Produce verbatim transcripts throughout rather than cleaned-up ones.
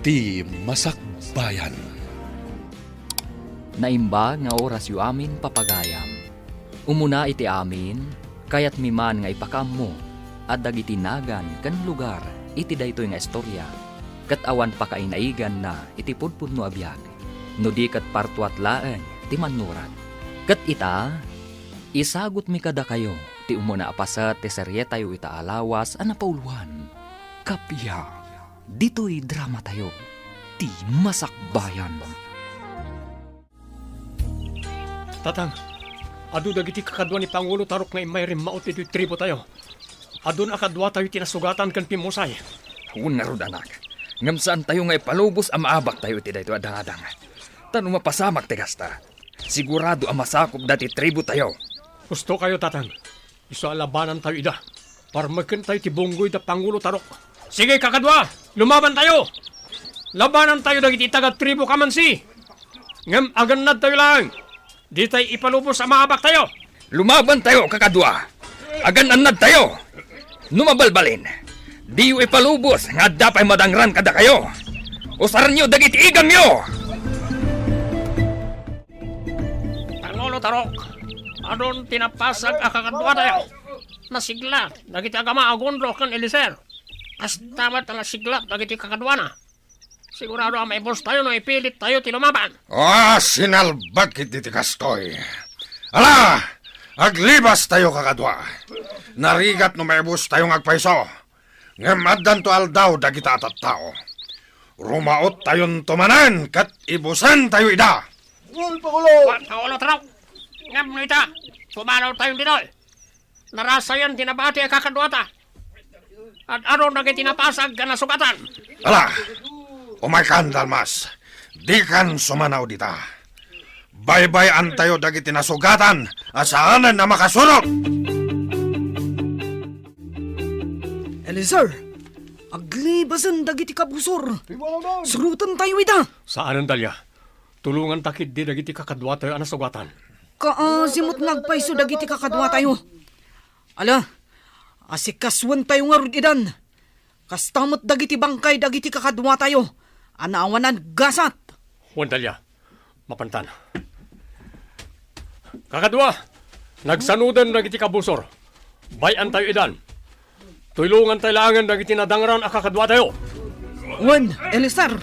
Ti Masakbayan. Naimbag nga orasyo amin, papagayam. Umuna iti amin, kayatmi man nga ipakaammo a dagiti nagan ken lugar iti daytoy nga istorya ket awan pakainaiganna iti pudpudno a biag, no di ket partuat laeng ti mannurat. Ket ita, isagutmi kadakayo ti umuna a paset ti serietayo ita a lawas a napauloan, Kappia. Ditoy dramatayo, Ti Masakbayan. Tatang, adu dagiti kakadua ni Pangulo Tarok nga immay rimmaut ditoy tribotayo. Adun a kaduatayo ti nasugatan ken pimmusay. Wen ngarud, anak, ngem saantayo nga ipalubos a maabaktayo iti daytoy a dangadang. Ta no mapasamak ti kasta, sigurado a masakop dati tribotayo. Husto kayo, Tatang. Isu a labanantayo ida. Parmekentayo ti bunggoy da Pangulo Tarok. Sige, kakadua! Lumabantayo! Labanantayo dagiti taga-tribo Kamansi! Ngem agannadtayo laeng! Ditay ipalubos a maabaktayo! Lumabantayo, kakadua! Agannadtayo! No mabalbalin, diyo ipalubos nga adda pay madangran kadakayo! Usarenyo dagiti igamyo! Pangulo Tarok, adun ti napasag a kakaduatayo. Nasiglat dagiti agama a Gondro ken Eliezer. Kasta met a nasiglat dagiti kakaduana. Sigurado a maibustayo no ipilittayo ti lumaban. Ah, sinalbag iti ti kastoy. Ala, aglibastayo, kakadua. Narigat no maibustayo nga agpayso. Ngem addanto aldaw dagita a tattao. Rumaottayonto manen ket ibusentayo ida. Gol, Pangulo! Pa-, Pangulo Tarok! Ngem no ita, pumanawtayon ditoy. Narasayan ti nabati a kakaduata. Ad-aro dagiti napasag a nasugatan. Ala, umaykan, Dalmas. Dikan sumanaw dita. Baybay-antayo dagiti nasugatan a saanen a makasurot. Eliezer, aglibasen dagiti kabusor. Surotentayo ida. Saanen, Dalia. Tulonganta ketdi dagiti kakaduatayo a nasugatan. Kaasi met nga agpayso dagiti kakaduatayo. Ala, asikasuentayo ngarud idan. Kasta met dagiti bangkay dagiti kakaduatayo a naawanan gasat. Wen, Dalia, mapantan. Kakadua, nagsanoden dagiti kabusor. Bay-antayo idan. Tulongantayo laengen dagiti nadangran a kakaduatayo. Wen, Eliezer.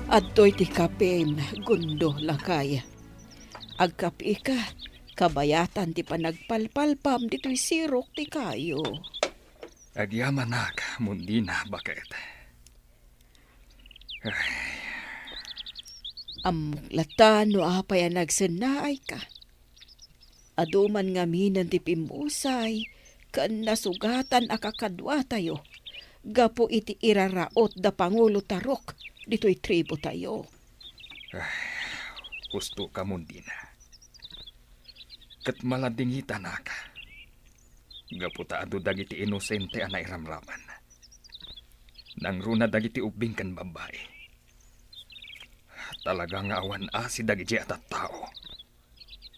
Adtoy ti kapim, Gondo, lakay. Agkapika, kabayatan ti panagpalpalpam ditoy sirok ti kayo. Agyamanak, Mondina, baket. Ay. Ammok latta no apay a nagsennaayka. Adu man ngaminen ti pimmusay ken nasugatan a kakaduatayo gapu iti iraraot da Pangulo Tarok ditoy tribotayo. Ay, husto ka, Mondina. Ket maladingitanak. Gapu ta adu dagiti inosente a nairamraman. Nangruna dagiti ubbing ken babbai. Talaga nga awan asi dagiti a tattao.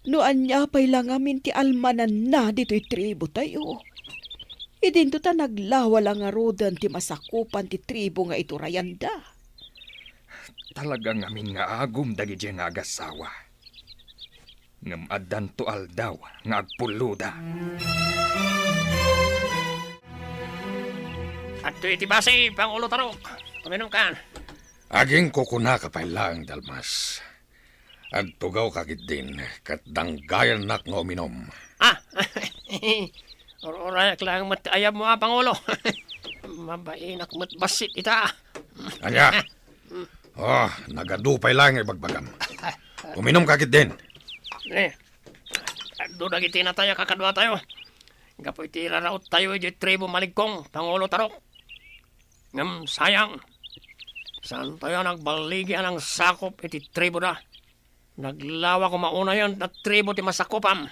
No ania pay la ngamin ti almananna ditoy tribotayo, idinto ta naglawa la ngaruden ti masakupan ti tribo nga iturayanda. Talaga ngamin nga agum dagiti nga agasawa. Ngem addanto aldaw nga agpulloda. Adtoy iti basi, Pangulo Tarok. Uminumkan. Agingkukunaka pay laeng, Dalmas. Agtugawka ketdin, ket danggayannak nga uminum. Ah! Ur-urayak laeng met ti ayabmo a, Pangulo. Mabainak met bassit ita. Ania? Oh, nagadu pay laeng nga ibagbagam. Uminumka ketdin. Eh, adu dagiti natay a kakaduatayo. Gapu iti raraottayo idiay tribo Maligkong, Pangulo Tarok. Ngem sayang, saantayo a nagballigi a nangsakop iti triboda. Naglawa koma unayen ta tribo ti masakupam.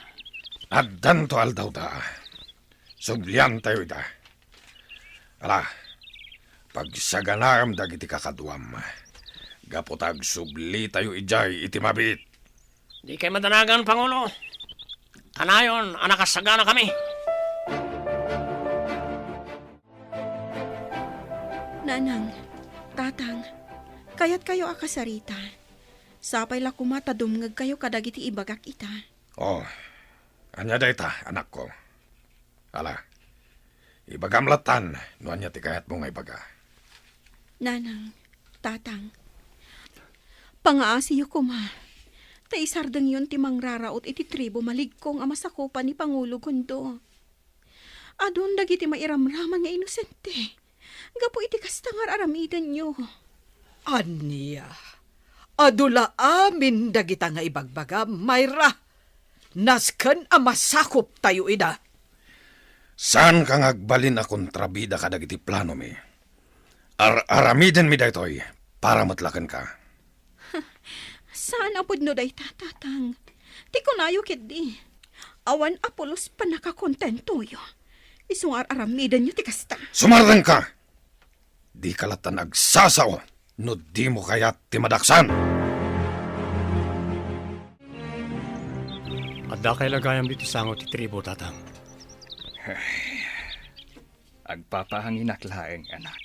Addanto aldawda. Subliantayo ida. Ala, pagsaganaem dagiti kakaduam. Gapu ta agsublitayo idiay iti mabiit. Dikay madanagan, Pangulo. Kanayon a nakasaganakami. Nanang, Tatang, kayatkayo a kasarita. Sapay la koma ta dumngegkayo kadagiti ibagak ita. Oh, ania dayta, anakko? Ala, ibagam lattan no ania ti kayatmo nga ibaga. Nanang, Tatang, pangaasiyo koma, ta isardengyon ti mangraraot iti tribu Maligkong a masakupan ni Pangulo Gondo. Adun dagiti mairamraman nga inosente gapu iti kasta nga ar-aramidenyo. Ania? Adu la amin dagita nga ibagbagam, Myra. Nasken a masakuptayo ida. Saanka nga agbalin a kontrabida kadagiti planomi. Ar-aramidenmi daytoy para met la kenka. Saan a pudno dayta, Tatang. Ti kunayo ketdi, awan a pulos pannakakontentoyo. Isu nga ar-aramidenyo ti kasta. Sumardengka! Dika lattan agsasao no dimo kayat ti madaksan. Addakay la gayam ditoy sango ti tribu, Tatang. Agpapaanginak laeng, anak.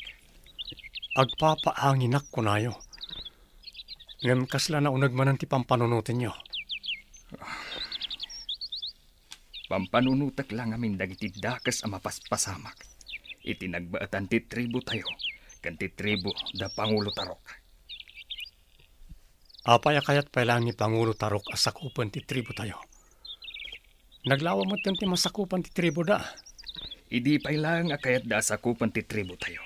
Agpapaanginak, kunayo. Ngem kasla nauneg manen ti pampanunotenyo? Pampanunotek la ngamin dagiti dakes a mapaspasamak iti nagbaetan ti tribu tayo ken ti tribu da Pangulo Tarok. Apay a kayat pay laeng ni Pangulo Tarok a sakupen ti tribu tayo? Naglawa metten ti masakupan ti tribu da. Idi pay laeng a kayatda a sakupen ti tribu tayo,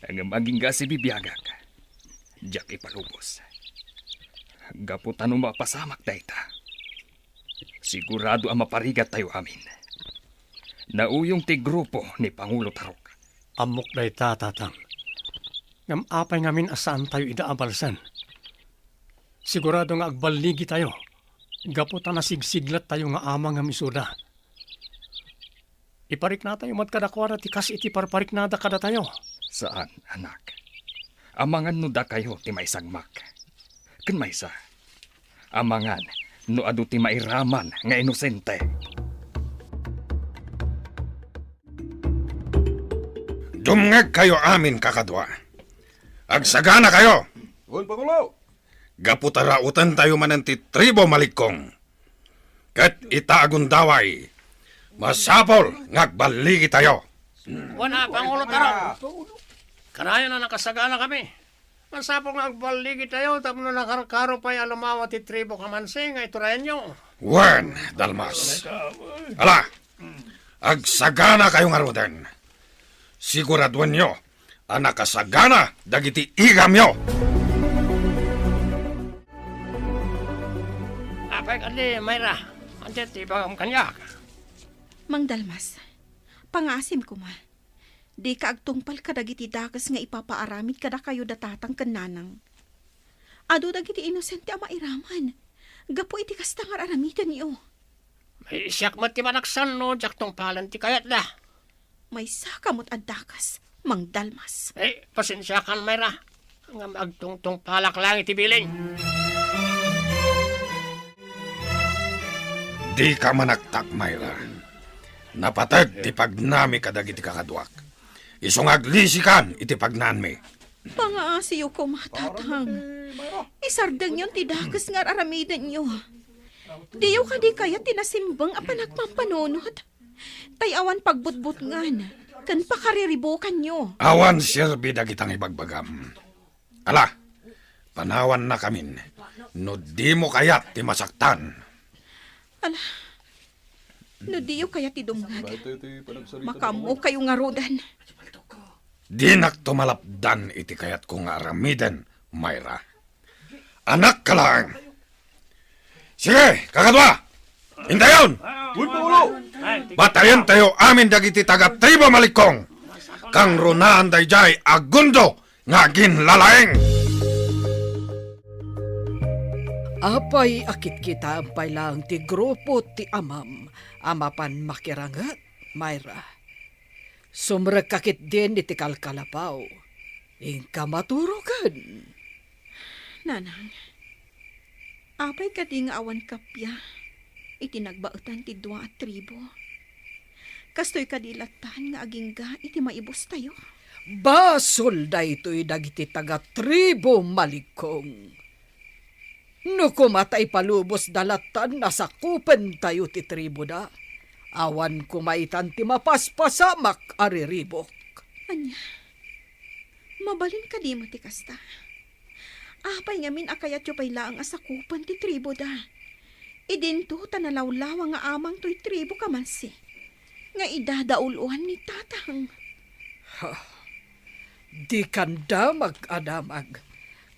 ngem agingga a sibibiagak, diak ipalubos. Gapu ta no mapasamak dayta, sigurado a maparigat tayo amin. Nauyong ti grupo ni Pangulo Tarok. Ammok dayta, Tatang. Ngem apay ngamin a saan tayo ida a balsen? Sigurado nga agballigi tayo, gapu ta nasigsiglat tayo nga ama ngem isuda. Iparikna tayo met kadakuada ti kas iti parpariknada kadatayo. Saan, anak. Amangan no dakayo ti maisagmak. Ken maysa, amangan no adu ti mairaman nga inosente. Dumngegkayo amin, kakadua. Agsaganakayo! Wen, Pangulo! Gapu ta rautentayo manen ti tribo Maligkong. Ket ita a gundaway, masapul nga agballigitayo. Wen a, Pangulo Tarok. Kanayon a nakasaganakami. Masapul nga agballigitayo tapno nakarkaro pay a lumawa ti tribo Kamansi nga iturayanyo. Wen, Dalmas. Ala, agsaganakayo ngaruden. Siguraduenyo a nakasagana dagiti igamyo. Apay kadi, Myra? Ania ti ibagam kaniak? Mang Dalmas, pangaasim koma. Dika agtungpal kadagiti dakes nga ipapaaramid kadakayo da tatang ken nanang. Adu dagiti inosente a mairaman gapu iti kasta nga ar-aramidenyo. Maysiak met ti manaksan no diak tungpalen ti kayatda. Maysaka met a dakes, Mang Dalmas. Eh, pasensiakan, Myra. Ngem agtungtungpalak laeng iti bilin. Dika manaktak, Myra. Napated ti pagnami kadagiti kakaduak. Isu nga aglisikan iti pagnaanmi. Pangaasiyo koma, tatang. Isardengyon ti dakes nga ar-aramidenyo. Diyo kadi kayat ti nasimbeng a panagpampanunot? Tay awan pagbutbutngan ken pakariribukanyo. Awan serbi dagita nga ibagbagam. Ala, panawannakamin no dimo kayat ti masaktan. Ala, no diyo kayat ti dumngeg, makaammokayo ngaruden. Dinakto malapdan iti kayatko nga aramiden, Myra. Anakka laeng. Sige, kakadua! Indayon! Wen, Pangulo! Batayentayo amin dagiti taga-tribu Maligkong. Kangrunaan daydiay a gundo nga aginlalaing. Apay a kitkitaem pay laeng ti grupo ti amam a mapan makiranget, Myra? Sumrekka ketdin iti kalkalapaw. Inka maturoken. Nanang, apay kadi nga awan kappia iti nagbaetan ti dua a tribu? Kastoy kadi lattan nga agingga iti maibustayo? Basol daytoy dagiti taga-tribu Maligkong. No koma ta ipalubosda lattan a sakupentayo ti tribuda, awan koma itan ti mapaspasamak a riribuk. Ania? Mabalin kadi met ti kasta? Apay ngamin a kayatyo pay laeng a sakupen ti tribuda? Idinto ta nalawlawa nga amang toy tribu Kamansi nga idadauluan ni Tatang. Ha, dikan damag a damag.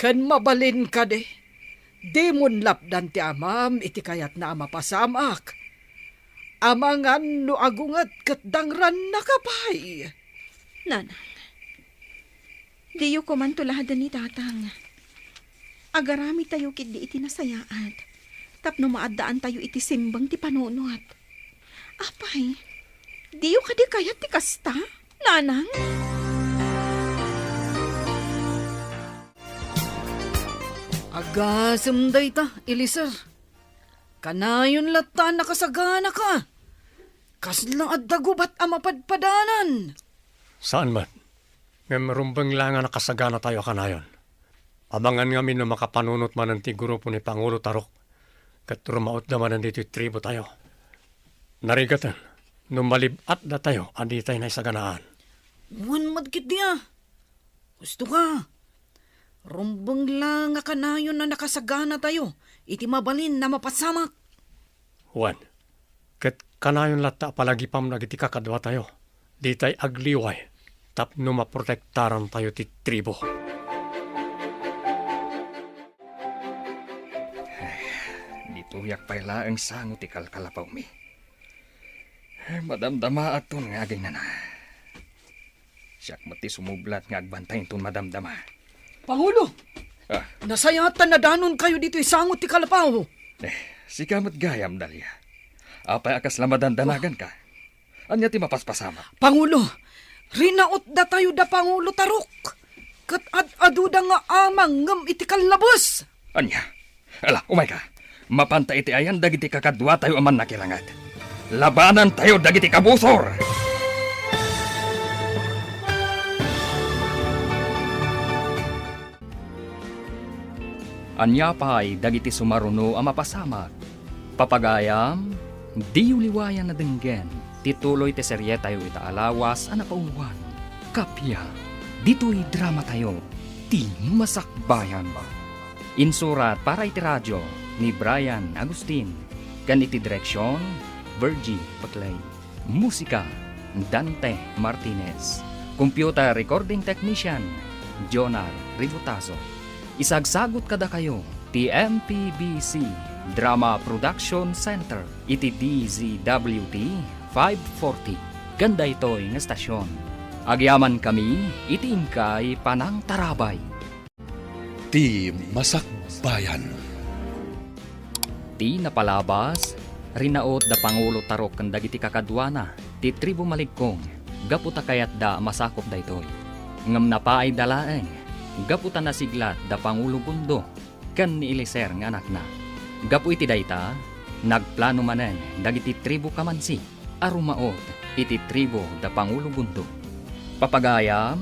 Ken mabalin kadi, dimon lapdan ti amam iti kayatna a mapasamak. Amangan no agunget ket dangrannaka pay. Nanang, diyo koman tuladen ni Tatang. Agaramidtayo ketdi iti nasayaat tapno maaddaantayo iti simbang ti panunot. Apay, diyo kadi kayat ti kasta, Nanang? Agasem dayta, Eliezer. Kanayon latta a nakasaganaka. Kasla adda gubat a mapadpadanan. Saan met. Ngem rumbeng la nga nakasaganatayo a kanayon. Amangan ngamin no makapanunot manen ti grupo ni Pangulo Tarok ket rumautda manen ditoy tribotayo. Narigaten no malib-atdatayo a ditay naisaganaan. Wen met ketdi a. Husto ka. Rumbeng la nga kanayon a nakasaganatayo iti mabalin a mapasamak. Wen, ket kanayon latta a palagipam dagiti kakaduatayo, ditay agliway tapno maprotektarantayo ti tribo. Ditoyak pay laeng sango ti kalkalapawmi. Madamdamaakton nga aginana. Siak met ti sumublat nga agbantay inton madamdama. Pangulo! Ah. Nasayaat ta nadanonkayo ditoy sango ti kalapaw. Eh, sika met gayam, Dalia. Apay a kasla madandanaganka? Ania ti mapaspasamak? Pangulo, rinautdatayo da Pangulo Tarok. Ket ad-aduda nga amang ngem iti kallabes. Ania? Ala, umayka. Mapanta iti ayan dagiti kakaduatayo a mannakiranget. Labanantayo dagiti kabusor! Ania pay dagiti sumaruno a mapasamak? Papagayam, diyo liwayan a denggen ti tuloy ti serietayo ita a lawas a napauloan. Kappia, ditoy dramatayo, Ti Masakbayan. Insurat para iti radio ni Brian Agustin, ken iti direksion, Virgie Paclay. Musika, Dante Martinez. Computer recording technician, Jonar Ributazo. Isagsagut kadakayo ti M P B C Drama Production Center iti D Z W T five forty ken daytoy nga estasion. Agyamankami iti inkay panangtarabay. Ti Masakbayan. Ti napalabas, rinaut da Pangulo Tarok ken dagiti kakaduana ti tribu Maligkong gapu ta kayatda a masakup daytoy. Ngem napaayda laeng gapu ta nasiglat da Pangulo Gundo ken ni Eliezer nga anakna. Gapu iti dayta, nagplano manen dagiti tribu Kamansi a rumaut iti tribu da Pangulo Gundo. Papagayam,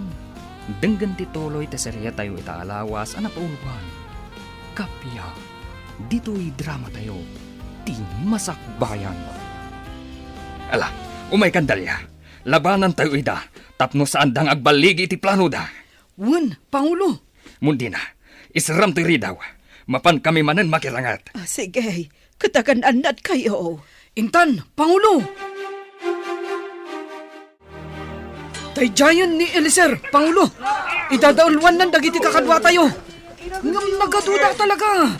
denggen ti tuloy ti serietayo ita a lawas a napauloan. Kappia, ditoy dramatayo, Ti Masakbayan. Ala, umaykan, Dalia. Labanantayo ida tapno saanda nga agballigi iti planoda. Wen, Pangulo. Mundina, isram toy ridaw. Mapankami manen makirangat. Ah, sige, ket agan-annadkayo. Intan, Pangulo! Daydiayen ni Eliezer, Pangulo. Idadauluannan dagiti kakaduatayo. Ngem nagaduda talaga.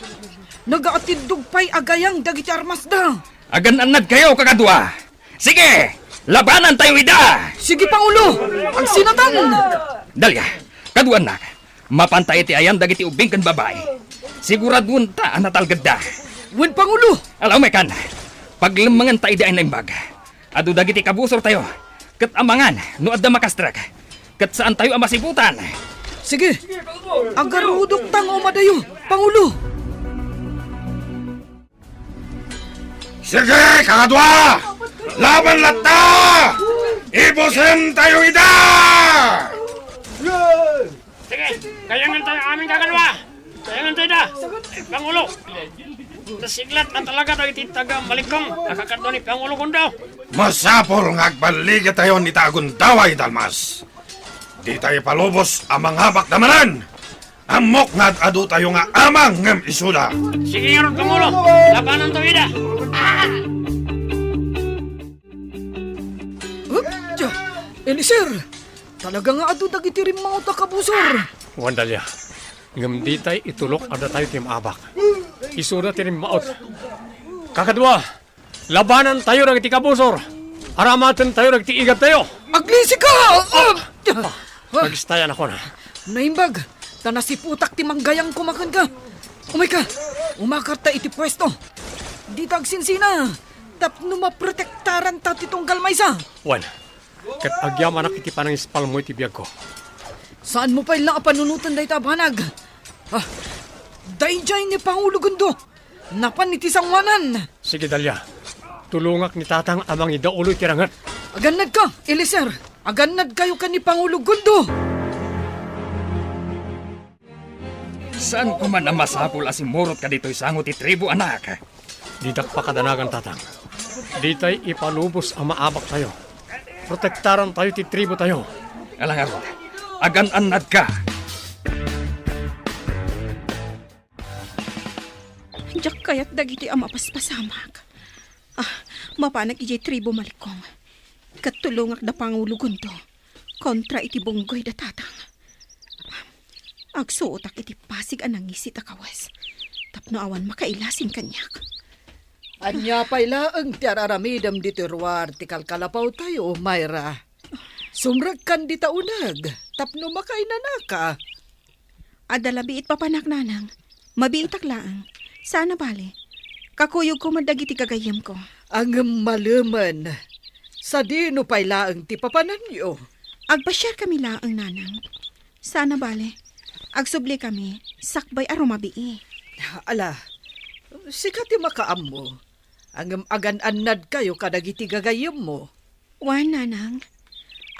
Nagaatiddog pay a gayang dagiti armasda. Agan-annadkayo, kakadua. Sige, labanantayo ida! Sige, Pangulo! Agsinatan! Dalia, kaduannak, mapanta iti ayan dagiti ubbing ken babai. Siguraduenta a natalgedda. Wen, Pangulo! Ala, umaykan. Paglemmengenta idi ay naimbag. Adu dagiti kabusortayo, ket amangan no adda makastrek, ket saantayo a masibutan. Sige, agarudokta nga umadayo, Pangulo. Sige, kakadua! Laban latta! Ibusentayo ida! Pangulo! Nasiglat a talaga dagiti taga-Malikkong a kakadua ni Pangulo Gondo. Masapul nga agballigatayon ita a gundaway, Dalmas. Dita ipalubos a mangabak da manen. Ammok nga ad-adutayo nga amang ngem isuda. Sige ngarud, Pangulo. Labanantayo ida. Hup! Dia! Eliezer! Talaga nga adu dagiti rimmaut a kabusor. Wen, Dalia. Ngem ditay itulok a datayo ti maabak. Isuda ti rimmaut. Kakadua, labanantayo dagiti kabusor. Aramatentayo dagiti igabtayo. Aglisika! Ah! Nagistayannakon. Naimbag, ta nasiputak ti manggayang kumakenka. Umayka, umakarta iti puesto. Dita agsinsina, tapno maprotektaranta ti tunggal maysa. Wen, ket agyamanak iti panangispalmo iti biagko. Saanmo pay la a panunoten dayta a banag. Ah, daydiay ni Pangulo Gondo. Napan iti sangoanan. Sige, Dalia. Tulongak ni Tatang a mangidaulo iti ranget. Agannadka, Eliezer. Agannadkayo ken ni Pangulo Gondo. Saan ko man a masapul a simmurotka ditoy sango ti tribu, anak. Didak pakadanagan, Tatang. Ditay ipalubos a maabaktayo. Protektarantayo ti tributayo. Ala ngarud, agan-annadka. Diak kayat dagiti a mapaspasamak. Ah, mapanak idiay tribu Malikkong. Ket tulongak da Pangulo Gondo kontra iti bunggoy da Tatang. Agsuotak iti pasig a nangisit a kawes tapno awan makailasin kaniak. Ania pay laeng ti ar-aramidem ditoy ruar ti kalkalapawtayo, Myra? Sumrekkan dita uneg tapno makainanaka. Adda la biit papanak, nanang. Mabiitak laeng. Saan a bale. Kakuyogko met dagiti gagayyemko. Ngem malemen, sadino pay laeng ti papananyo? Agpasiarkami laeng, nanang. Saan a bale. Agsublikami sakbay a rumabii. Ala, sika ti makaammo. Ngem agan-annadkayo kadagiti gagayyemmo. Wen, nanang.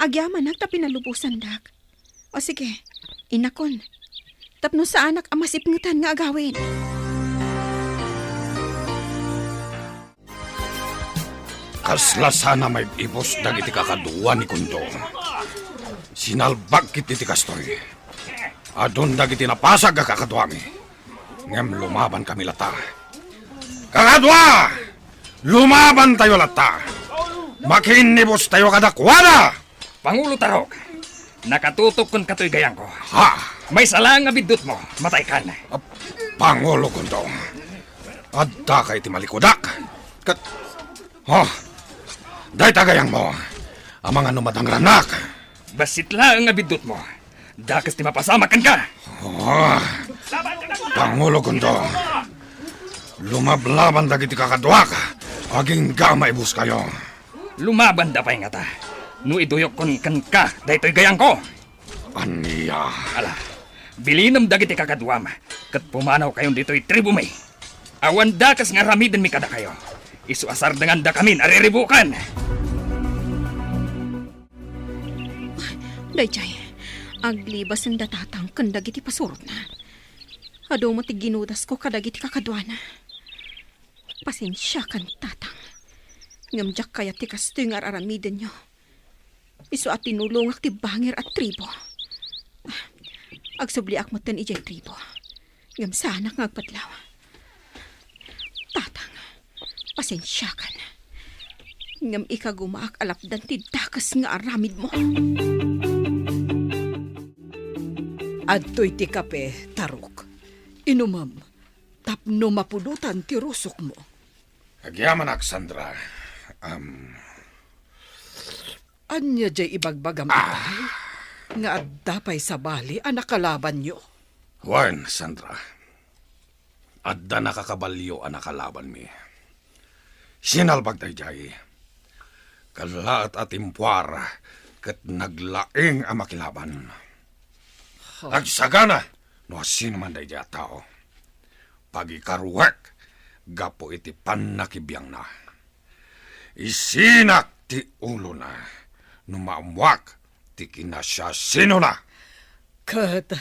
Agyamanak ta pinalubosandak. O sige, inakon. Tapno saanak a masipngetan nga agawid. Kasla saan a maib-ibus dagiti kakadua ni Gondo. Sinalbag ketdi ti kastoy. Adun dagiti napasag a kakaduami. Ngem lumabankami latta. Kakadua! Lumabantayo latta! Makiinnibustayo kadakuada! Pangulo Tarok, nakatutok kenka toy gayangko. Ha? Maysa laeng a biddutmo, mataykan. Ah, Pangulo Gondo, addaka iti malikudak. Ket, ha? Dayta gayangmo, amangan no madangrannak. Bassit laeng a biddutmo. Dakes ti mapasamak kenka. Ah, Pangulo Gondo, lumablaban dagiti kakaduak, agingga a maibuskayo. Lumabanda pay ngata, no iduyokkon kenka daytoy gayangko. Ania? Ala, bilinem dagiti kakaduam, ket pumanawkayon ditoy tribumi. Awan dakes nga aramidenmi kadakayo. Isu a sardengandakamin a riribukan. Daydiay, aglibasen da Tatang ken dagiti pasurotna. Adu met ti ginudasko kadagiti kakaduana. Pasensiakan, Tatang. Ngem diak kayat ti kastoy nga ar-aramidenyo. Isu a tinulongak ti bangir a tribo. Agsubliak metten idiay tribo. Ngem saanak nga agpadlaw. Tatang, pasensiakan. Ngem ikagumaak a lapdan ti dakes nga aramidmo. Adtoy ti kape, Tarok. Inumem, tapno mapudotan ti rusokmo. Agyamanak, Sandra. Am, Ania diay ibagbagam itay? Nga adda pay sabali a nakalabanyo? Wen, Sandra. Adda nakakabalio a nakalabanmi. Sinalbag daydiay. Kallaat a timpuar ket naglaing a makilaban. Agsagana no asinoman daydiay a tao. Pagikaruek gapu iti pannakibiangna. Isinak ti ulona no maammoak ti kinasiasinona. Ket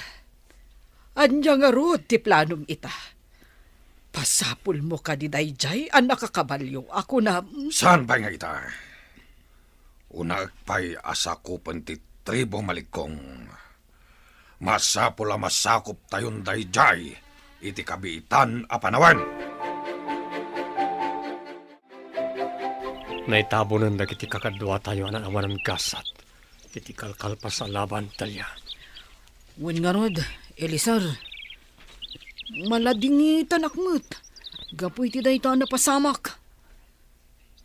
ania ngarud ti planom ita? Pasapulmo kadi daydiay a nakakabalio a kunam? Saan pay nga ita? Unaek pay a sakupen ti tribu Maligkong. Masapul a masakuptayon daydiay iti kabiitan a panawen. Naitabonen dagiti kakaduatayo a naawanan gasat iti kalkalpas a laban, Talia. Wen ngarud, Eliezer, maladingitanak met gapu iti dayta a napasamak.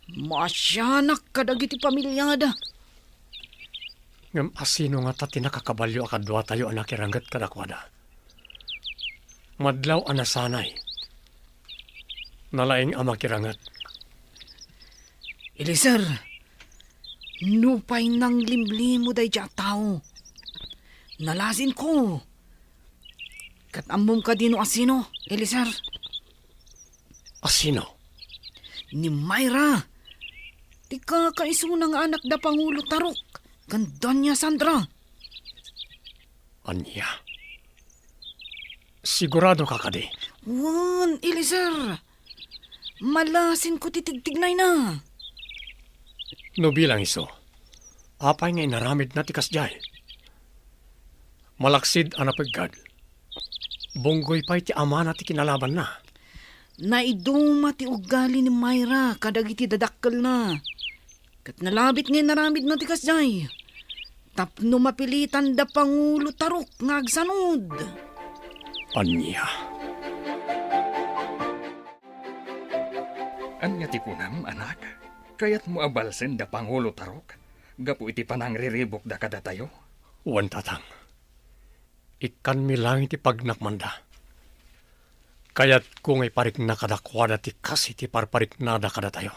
Maasianak kadagiti familiada. Ngem asino ngata ti nakakabalio a kaduatayo a nakiranget kadakuada? Madlaw a nasanay, nalaing a makiranget. Eliezer, nupay nanglimlimo daydiay a tao, nalasinko. Ket ammom kadi no asino, Eliezer? Asino? Ni Mayra, ti kakaisuna nga anak da Pangulo Tarok ken Doña Sandra. Ania? Sigurado ka kadi? Wen, Eliezer. Malasinko ti tigtignayna. No bilang isu, apay nga inaramidna ti kasdiay? Malaksid a napeggad, bunggoy pay ti amana ti kinalabanna. Naiduma ti ugali ni Mayra kadagiti dadakkelna. Ket nalabit nga inaramidna ti kasdiay tapno mapilitan da Pangulo Tarok nga agsanud. Ania? Ania ti kunam, anak? Kayatmo a balsen da Pangulo Tarok gapu iti panangriribukda kadatayo? Wen, tatang. Ikkanmi laeng ti pagnakmanda. Kayatko nga iparikna kadakuada ti kas iti parpariknada kadatayo.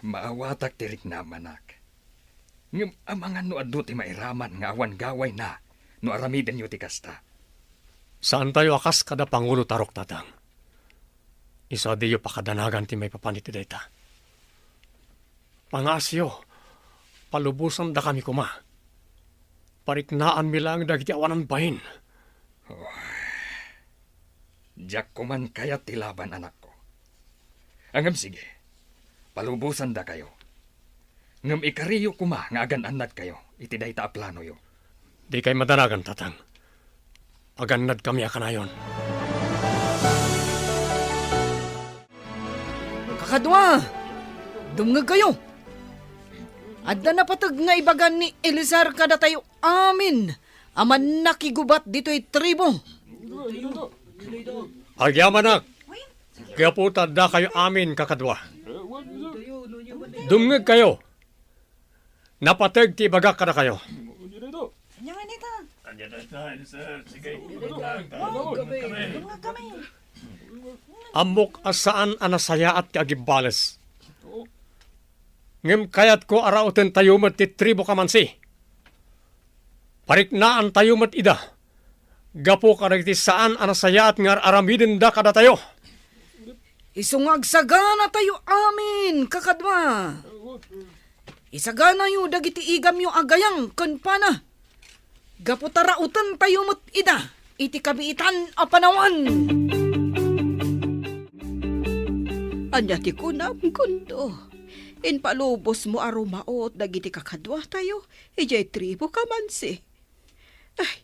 Maawatak ti riknam, anak. Ngem amangan no adu ti mairaman nga awan gawayna no aramidenyo ti kasta. Saantayo a kas kada Pangulo Tarok, tatang. Isu a diyo pakadanagan ti maipapan iti dayta. Pangaasiyo, palubosandakami koma. Pariknaanmi laeng dagiti awanan bain. Oh. Diak koman kayat ti laban, anakko. Ngem sige, palubosandakayo. Ngem ikariyo koma nga agan-annadkayo iti dayta a planoyo. Dikay madanagan, tatang. Agannadkami a kanayon. Kakadua, dumngegkayo. Adda napateg nga ibaga ni Eliezer kadatayo amin a mannakigubat ditoy tribu. Agyamanak, gapu ta addakayo amin, kakadua. Dumngegkayo. Napateg ti ibagak kadakayo. Ania nga nita? Ania dayta, sir? Sige. Wow, gabi. Dumngeg kami. Ammok a saan a nasayaat ti agibbales. Ngem kayatko a rautentayo met ti tribu Kamansi. Pariknaantayo met ida gapu kadagiti saan a nasayaat nga ar-aramidenda kadatayo. Isu nga agsaganatayo amin, kakadua. Isaganayo dagiti igamyo a gayam ken pana, gapu ta rautentayo met ida iti kabiitan a panawen. Ania ti kunam, Kundo? Impalubosmo a rumaut dagiti kakaduatayo idiay tribu Kamansi. Ay,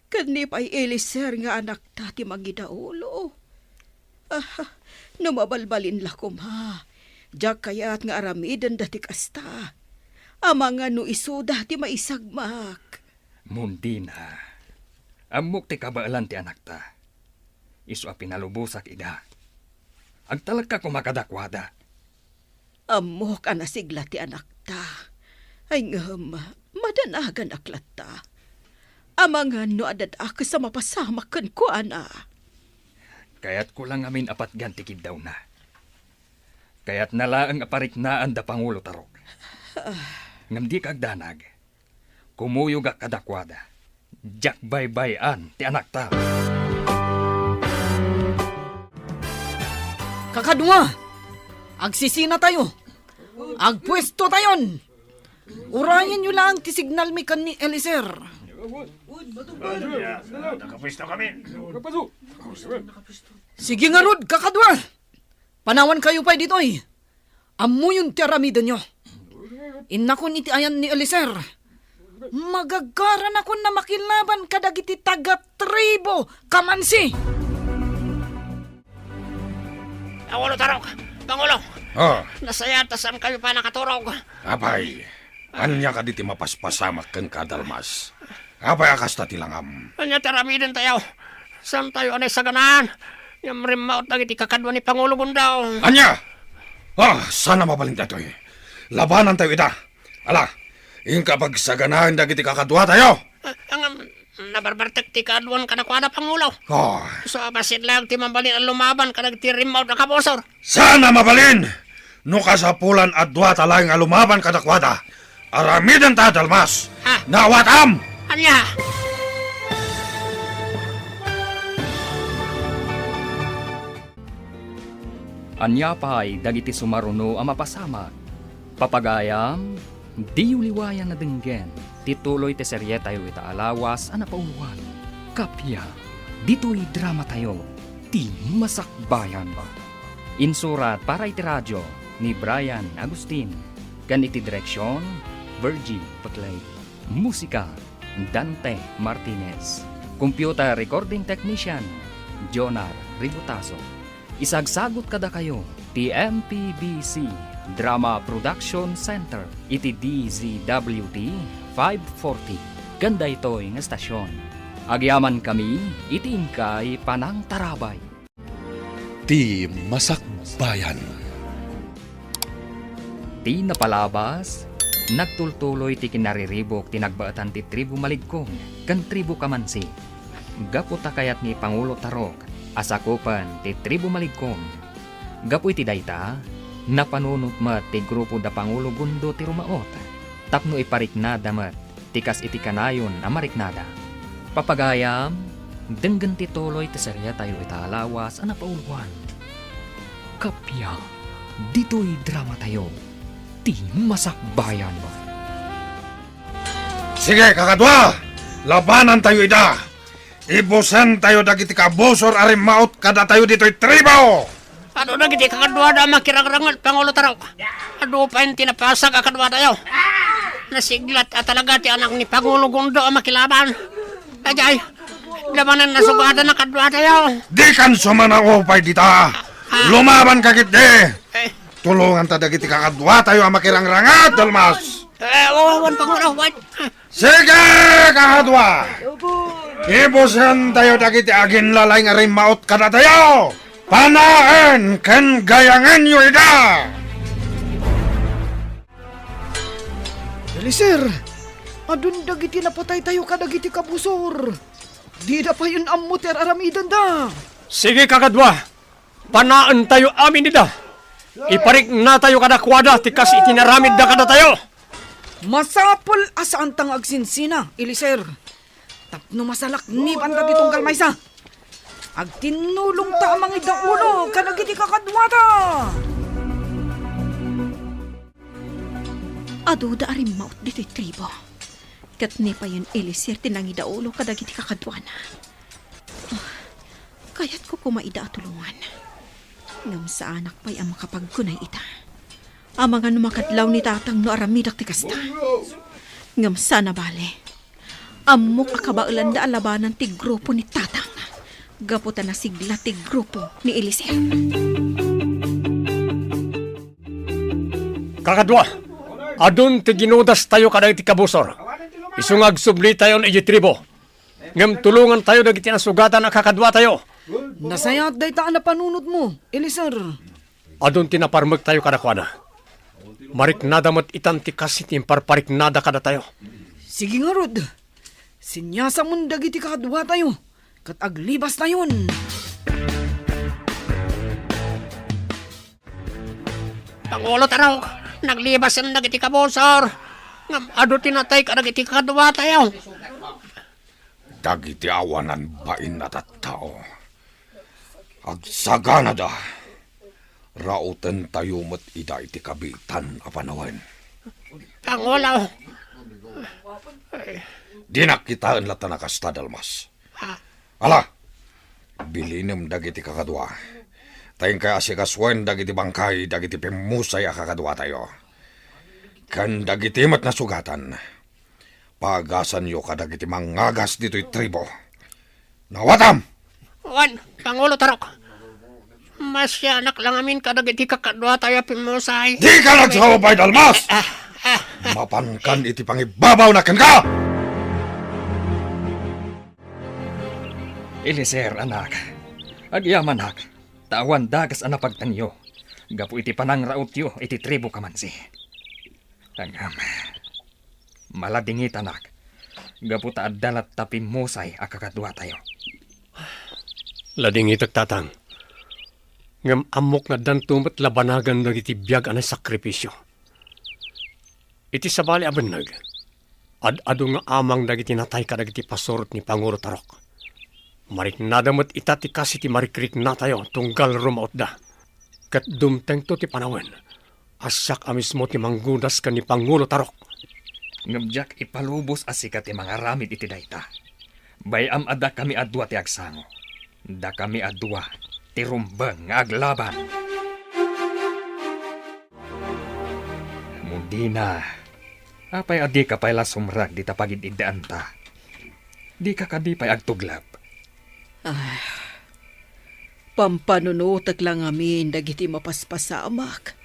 ken ni pay Eliezer nga anakta ti mangidaulo. Ah, no mabalbalin la koma, diak kayat nga aramidenda ti kasta. Amangan no isuda ti maisagmak. Mundina, ammok ti kabaelan ti anakta. Isu a pinalubosak ida. Agtalekka koma kadakuada. Ammok a nasigla ti anakta. Ay ngem, madanaganak latta. Amangan no adda dakes a mapasamak kenkuana. Kayatko la ngamin a patgan ti kiddawna. Kayatna laeng a pariknaan da Pangulo Tarok. Ngem dika agdanag. Kumuyogak kadakuada. Diak baybay-an ti anakta. Kakadua, agsisinatayo. Agpuestotayon. Urayenyo laeng ti signalmi ken ni Eliezer. Nakapuesto kami. Sige ngarud, kakadua! Panawankayo pay ditoy. Ammoyon ti aramidenyo. Innakon iti ayan ni Eliezer. Magagaranakon a makilaban kadagiti taga-tribu Kamansi. Pangulo Tarok! Pangulo! Ah. Nasayaat ta saankayo pay a nakaturog. Apay, ania kadi ti mapaspasamak kenka, Dalmas? Apay a kasta ti langam? Ania ti aramidentayo? Saantayo a naisaganaan ngem rimmaot dagiti kakadua ni Pangulo Gundo. Ania? Ah, saan a mabalin daytoy. Labanantayo ida. Ala, inka pagsaganaen dagiti kakaduatayo. Ah, ngem, nabarbartek ti kaaduan kadakuada, Pangulo. Ah. So, a bassit laeng ti mabalin a lumaban kadagiti rimmaot a kabusor. Saan a mabalin! No kasapulan a duata laeng a lumaban kadakuada, aramidenta, Dalmas. Ah. Naawatam! Ania? Ania pay dagiti sumaruno a mapasamak? Papagayam, diyo liwayan a denggen ti tuloy ti serietayo ita a lawas a napauloan. Kappia, ditoy dramatayo, Ti Masakbayan. Insurat para iti radio ni Brian Agustin, ken iti direksion, Virgie Peclay. Musika, Dante Martinez. Computer recording technician, Jonar Ributaso. Isagsagut kadakayo ti M P B C Drama Production Center iti D Z W T five forty ken daytoy nga estasion. Agyamankami iti inkay panangtarabay. Ti Masakbayan. Ti napalabas, nagtultuloy ti kinariribuk ti nagbaetan ti tribu Maligkong ken tribu Kamansi. Gapu ta kayat ni Pangulo Tarok a sakupen ti tribu Maligkong. Gapu iti dayta, napanunot met ti grupo da Pangulo Gundo ti rumaot tapno ipariknada met ti kas iti kanayon a mariknada. Papagayam, denggen ti tuloy ti serietayo ita a lawas a napauloan. Kappia, ditoy dramatayo, Ti Masakbayan. Sige, kakadua! Labanantayo ida! Ibusentayo dagiti kabusor a rimmaot kadatayo ditoy tribo! Adu dagiti kakaduada a makirangranget, Pangulo Tarok. Adu pay ti napasag a kaduatayo. Nasiglat a talaga ti anak ni Pangulo Gundo a makilaban. Ajay, labanan nasugatan a kaduatayo. Dikan sumanaupay dita. Ah. Lumabanka ketdi. Eh. Tulonganta dagiti kakaduatayo a makirangranget, Dalmas. Eh, wan, wan, Pangulo, wan. Sige, kakadua! Ibusentayo dagiti aginlalay nga rimmaot kadatayo! Panaen ken gayangenyo ida! Eliezer, adun dagiti napataytayo kadagiti kabusor. Dida payen ammo ti ar-aramidenda. Sige, kakadua. Panaentayo amin ida. Ipariknatayo kadakuada ti kas iti naramidda kadatayo. Masapul a saanta nga agsinsina, Eliezer, tapno masalakniban dagiti tunggal maysa. Agtinnulongta a mangidaulo kadagiti kakaduata. Aduda a rimmaot ditoy tribo. Ket ni payen Eliezer ti nangidaulo kadagiti kakaduana. Ah, kayatko koma ida a tulongan. Ngem saanak pay a makapagkunay ita. Amangan no makadlaw ni Tatang no aramidak ti kasta. Ngem saan a bale. Ammok a kabaelanda a labanan ti grupo ni Tatang. Gapu ta nasigla ti grupo ni Eliezer. Kakadua, adun ti ginudastayo kadagiti kabusor. Isu nga agsublitayon idiay tribo. Ngem tulongantayo dagiti nasugatan a kakaduatayo. Nasayaat dayta a napanunotmo, Eliezer. Adun ti naparmektayo kadakuada. Mariknada met itan ti kas iti imparpariknada kadatayo. Sige ngarud, siniasamon dagiti kakaduatayo, ket aglibastayon. Pangulo Tarok, naglibasen dagiti kabusor. Ngem adu ti natay kadagiti kakaduatayo. Dagiti awanan bain a tattao, agsaganada, rautentayo met ida iti kabiitan a panawen. Pangulo. Dinak kitaen latta a kasta, Dalmas. Ah. Ala, Bilinem dagiti kakadua, ta inkay asikasuen dagiti bangkay dagiti pimmusay a kakaduatayo, ken dagiti met nasugatan. Paagasanyo kadagiti mangagas ditoy tribo. Nawatam! Wen, Pangulo Tarok. Masianak lang amin kadagiti kakaduatayo a pimmusay. Dika nagsaupay, Dalmas! Ah, ah, ah. Mapankan iti pangibabawnak kenka! Eliezer, anak, agyamanak, ta awan dakes a napagtanyo gapu iti panangrautyo iti tribo Kamansi. Ngem, maladingitanak, gapu ta adda latta pimmusay a kakaduatayo. Ladingitek, Tatang. Ngem ammok nga addanto met labanagan dagiti biag a naisakripisio. Iti sabali a benneg, ad-adu nga amang dagiti natay kadagiti pasurot ni Pangulo Tarok. Mariknada met ita ti kas iti marikriknatayo tunggal rumautda. Ket dumtengto ti panawen a siak a mismo ti manggudas ken ni Pangulo Tarok. Ngem diak ipalubos a sika ti mangaramid iti dayta. Bay-am a dakami a dua ti agsango. Dakami a dua ti rumbeng nga aglaban. Mundina, apay a dika pay la sumrek dita pagid-iddaanta? Dika kadi pay agtuglep? Ah, pampanunotek lang amin dagiti mapaspasamak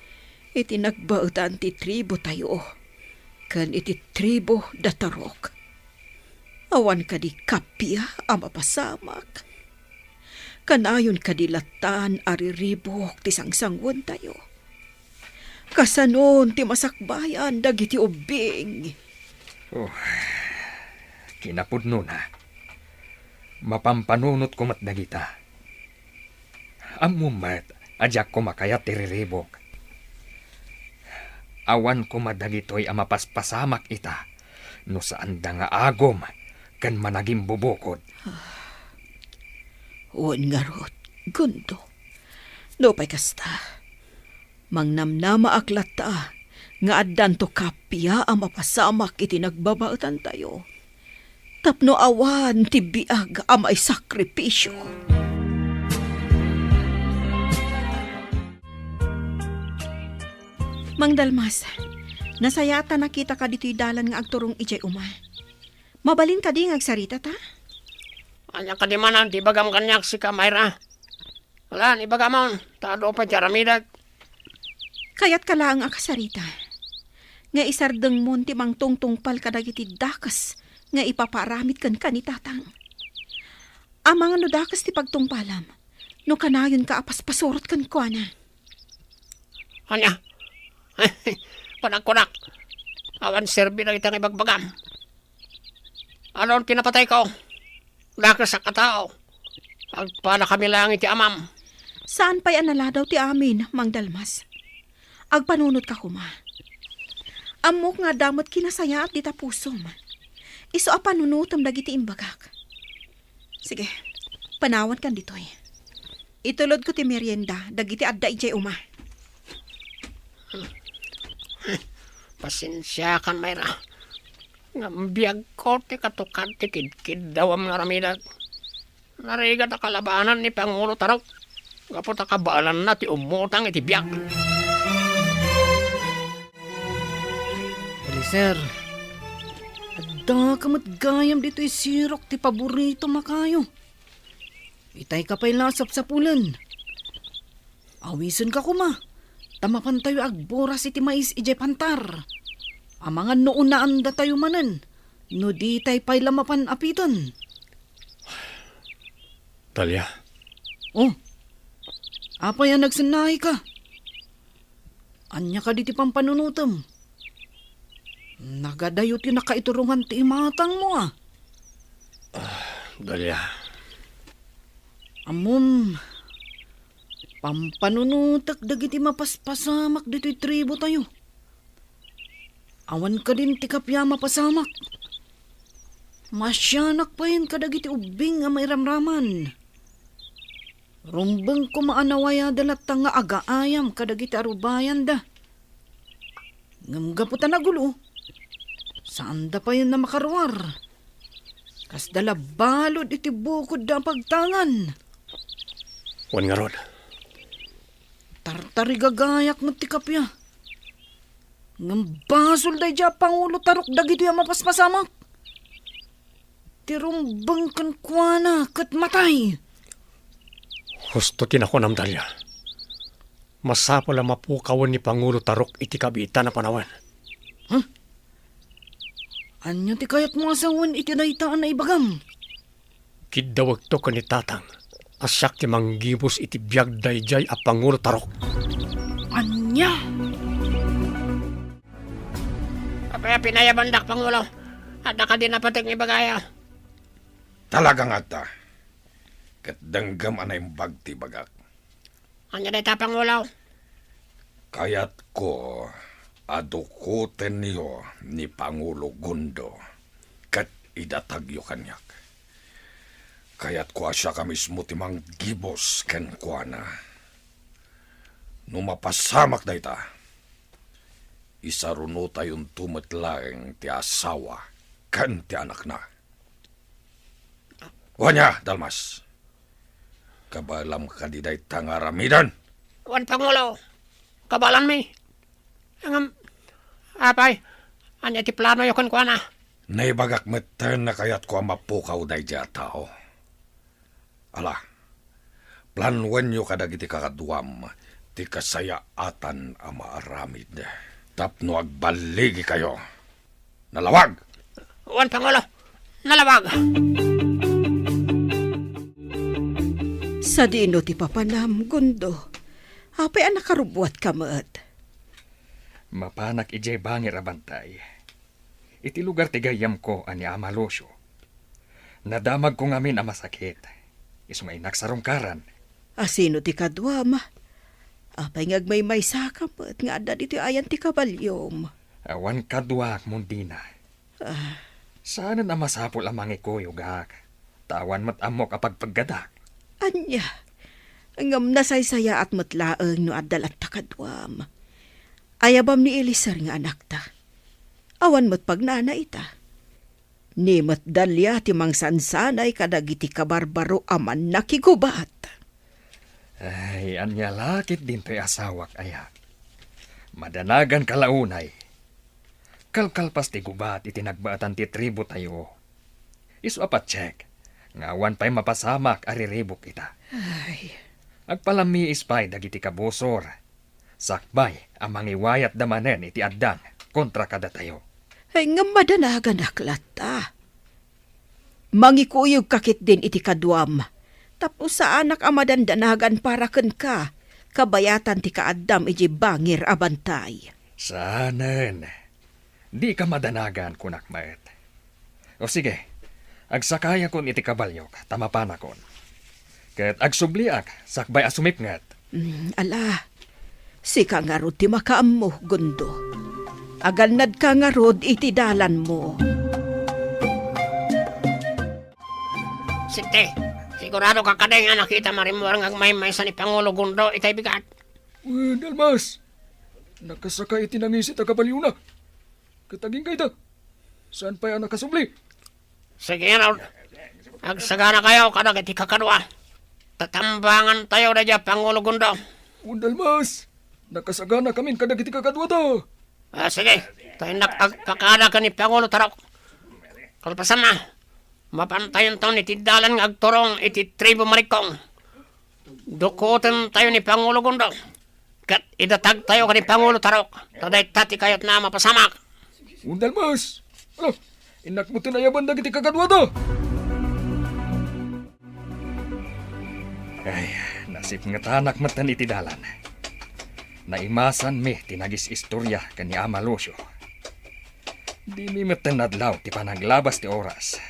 iti nagbaetan ti tribotayo ken iti tribo da Tarok. Awan kadi kappia a mapasamak? Kanayon kadi lattan a riribuk ti sangsanguentayo? Kasanon ti masakbayan dagiti ubbing? Oh, kinapudnona, mapampanunotko met dagita. Ammom met a diak koma kayat ti riribuk. Awan koma dagitoy a mapaspasamak ita no saanda nga agum ken managimbubukod. Wen ngarud, Gundo, nupay kasta, mangnamnamaak latta nga addanto kappia a mapasamak iti nagbabaetantayo tapno awan ti biag a maisakripisio. Mang Dalmas, nasayaat ta nakitaka ditoy dalan nga agturong idiay uma. Mabalin kadi nga agsarita ta? Ania kadi manen ti ibagam kaniak, sika, Myra? Ala, ibagamon, ta adu pay ti aramidek. Kayatka laeng a kasarita nga isardengmon ti mangtungtungpal kadagiti dakes nga ipapaaramid kenka ni Tatang. Amangan no dakes ti pagtungpalam no kanayonka a paspasurot kenkuana. Ania? Panagkunak, awan serbi dagita nga ibagbagam. Anon ti napatayko? Dakes a katao. Agpadakami laeng iti amam. Saan pay a naladaw ti amin, Mang Dalmas. Agpanunotka koma. Ammok nga adda met kinasayaat dita pusom. Isu a panunotem dagiti imbagak. Sige, panawankan ditoy. Itulodko ti merienda dagiti adda idiay uma. Pasensiakan, Myra. Ngem biagko ti katukad ti kidkiddawam nga aramidek. Narigat a kalabanan ni Pangulo Tarok gapu ta kabaelanna ti ummutang iti biag. Eliezer, addaka met gayam ditoy sirok ti paboritom a kayo. Itayka pay la a sapsapulen. Awisenka koma, ta mapantayo agburas iti mais idiay pantar. Amangan no unaandatayo manen, no ditay pay la mapan apiten. Dalia. Oh, apay a nagsennahika? Ania kadi ti pampanunotem? Nagadayo ti nakaiturongan ti imatangmo, a. Ah, Dalia. Ammom, pampanunotek dagiti mapaspasamak ditoy tribotayo. Awan kadin ti kappia a mapasamak. Masianak payen kadagiti ubbing a mairamraman. Rumbeng koma a nawayada latta nga agaayam kadagiti arubayanda. Ngem gapu ta nagulo, saanda payen a makaruar. Kasda la balud iti bukodda a pagtangan. Wen ngarud, tartarigagayak met ti kappia. Ngem basol daydiay a pangulo tarok dagitoy a mapaspasamak. Ti rumbeng kenkuana ket matay. Husto ti nakunam, Dalia. Masapul a mapukawen ni Pangulo Tarok iti kabiitan a panawen. Huh? Ania ti kayatmo a sawen iti dayta a naibagam? Kiddawekto ken ni Tatang a siak ti manggibus iti biag daydiay a Pangulo Tarok. Ania? Apay a pinayabandak, Pangulo? Adda kadi napatek nga ibagayo? Talaga nga adda. Ket denggem a naimbag ti ibagak. Ania dayta, Pangulo? Kayatko a dukotenyo ni Pangulo Gundo ket idatagyo kaniak. Kayatko a siak a mismo ti manggibus kenkuana. No mapasamak dayta, isarunotayonto met laeng ti asawa ken ti anakna. Wen aya, Dalmas? Kabaelam kadi dayta nga aramiden? Wen, Pangulo. Kabaelanmi. Ngem, apay, ania ti planoyo kenkuana? Naibagak metten a kayatko a mapukaw daydiay a tao. Ala, planuenyo kadagiti kakaduam ti kasayaatan a maaramid tapno agballigikayo. Nalawag! Wen, Pangulo, nalawag! Sadino ti papanam, Gundo? Apay a nakarubbuatka met? Mapanak idiay bangir a bantay. Iti lugar ti gayyemko a ni Ama Lucio. Nadamagko ngamin a masakit. Isu nga innak sarungkaran. A sino ti kaduam? Apay nga agmaymaysaka met nga adda ditoy ayan ti kabaliom? Awan kaduak, Mundina. Ah. Saanen a masapul a mangikuyogak, ta awan met ammok a pagpeggadak. Ania? Ngem nasaysayaat met laeng no adda latta kaduam. Ayabam ni Eliezer nga anakta. Awan met pagnana ita. Ni met Dalia ti mangsansanay kadagiti kabarbaro a mannakigubat. Ay, ania la ket dintoy asawak aya? Madanagan ka la unay. Kalkalpas ti gubat iti nagbaetan ti tribu tayo. Isu a patiek nga awan pay mapasamak a riribuk ita. Ay. Agpalamiis pay dagiti kabusor. Sakbay a mangiwayatda manen iti addang kontra kadatayo. Ay, ngem madanaganak latta. Mangikuyogka ketdin iti kaduam, tapno saanak a madandanagan para kenka, kabayatan ti kaaddam idiay bangir a bantay. Saanen. Dika madanagan, kunak met. O sige, agsakayakon iti kabaliok, ta mapanakon. Ket agsubliak, sakbay a sumipnget. Mm, ala, sika ngarud ti makaammo, Gundo. Agannadka ngarud iti dalanmo. Sitte, sigurado ka kadi nga nakitam a rimmuar nga agmaymaysa ni Pangulo Gundo itay bigat? Wen, Dalmas, nakasakay iti nangisit a kabaliona. Ket agingga ita. Saan pay a nakasubli? Sige, ngarud. Agsaganakayo kadagiti kakadua. Tatambangantayo daydiay a Pangulo Gundo. Wen, Dalmas, nakasaganakamin kadagiti kakaduata. Ah, sige. Ta innak agpakada ken ni Pangulo Tarok. Kalpasanna, mapantayonton iti dalan nga agturong iti tribu Marikong. Dukotentayo ni Pangulo Gundo, ket idatagtayo ken ni Pangulo Tarok, ta dayta ti kayatna a mapasamak. Wen, Dalmas! Ala, innak metten ayaban dagiti kakaduata! Ay, nasipngetanak metten iti dalan. Naimasanmi ti nagis-istorya ken ni Ama Lucio. Dimi metten nadlaw ti panaglabas ti oras.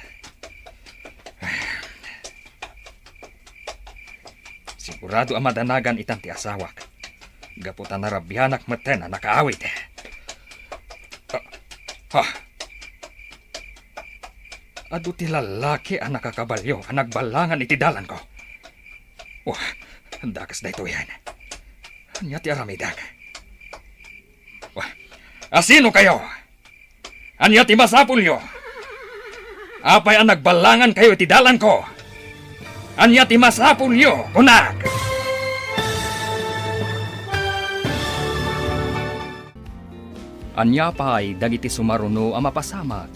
Sigurado a madanagan itan ti asawak. Gapu ta narabianak metten a nakaawid. Ah, ah. Adu ti lallaki a nakakabalio a nagballangan iti dalanko. Wah, dakes daytoyen. Ania ti aramidek? Wah, asino kayo? Ania ti masapulyo? Apay a nagballangankayo iti dalanko? Ania ti masapulyo, kunak? Ania pay dagiti sumaruno a mapasamak?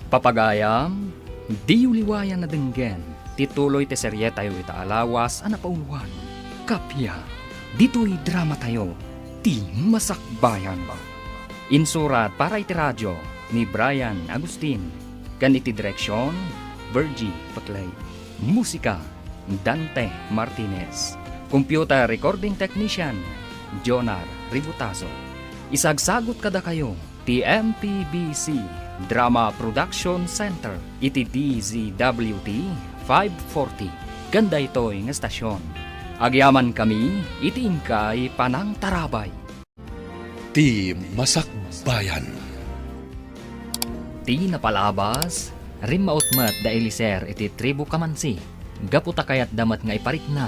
Papagayam, diyo liwayan a denggen ti tuloy ti serietayo ita a lawas a napauloan. Kappia, ditoy dramatayo, ti Masakbayan. Insurat para iti radio ni Brian Agustin, ken iti direksion, Virgie Paclay. Musika, Dante Martinez. Computer recording technician, Jonar Ributazo. Isagsagut kadakayo ti M P B C Drama Production Center iti D Z W T five forty ken daytoy nga estasion. Agyamankami iti inkay panangtarabay. Ti Masakbayan. Ti napalabas, rimmaut met da Eliezer iti tribu Kamansi, gapu ta kayatda met nga iparikna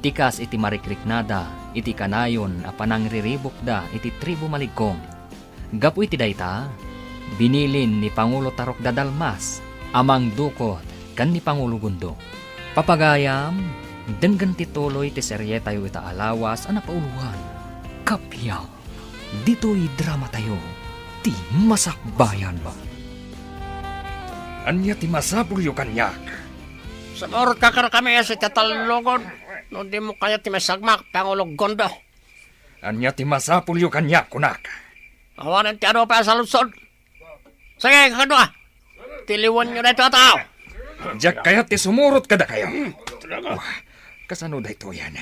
ti kas iti marikriknada iti kanayon a panangriribukda iti tribu Maligkong. Gapu iti dayta, binilin ni Pangulo Tarok da Dalmas a mangdukot ken ni Pangulo Gundo. Papagayam, denggen ti tuloy ti serietayo ita a lawas a napauloan. Kappia, ditoy dramatayo, ti Masakbayan. Ania ti masapulyo kaniak? Sumurotka kadakami a sitatallogon, no dimo kayat ti maisagmak, Pangulo Gundo. Ania ti masapulyo kaniak, kunak? Awanen ti adu pay a saludsod. Sige, kakadua. Tiliwenyo daytoy a tao. Diak kayat ti sumurot kadakayo. Wah, kasano daytoyen?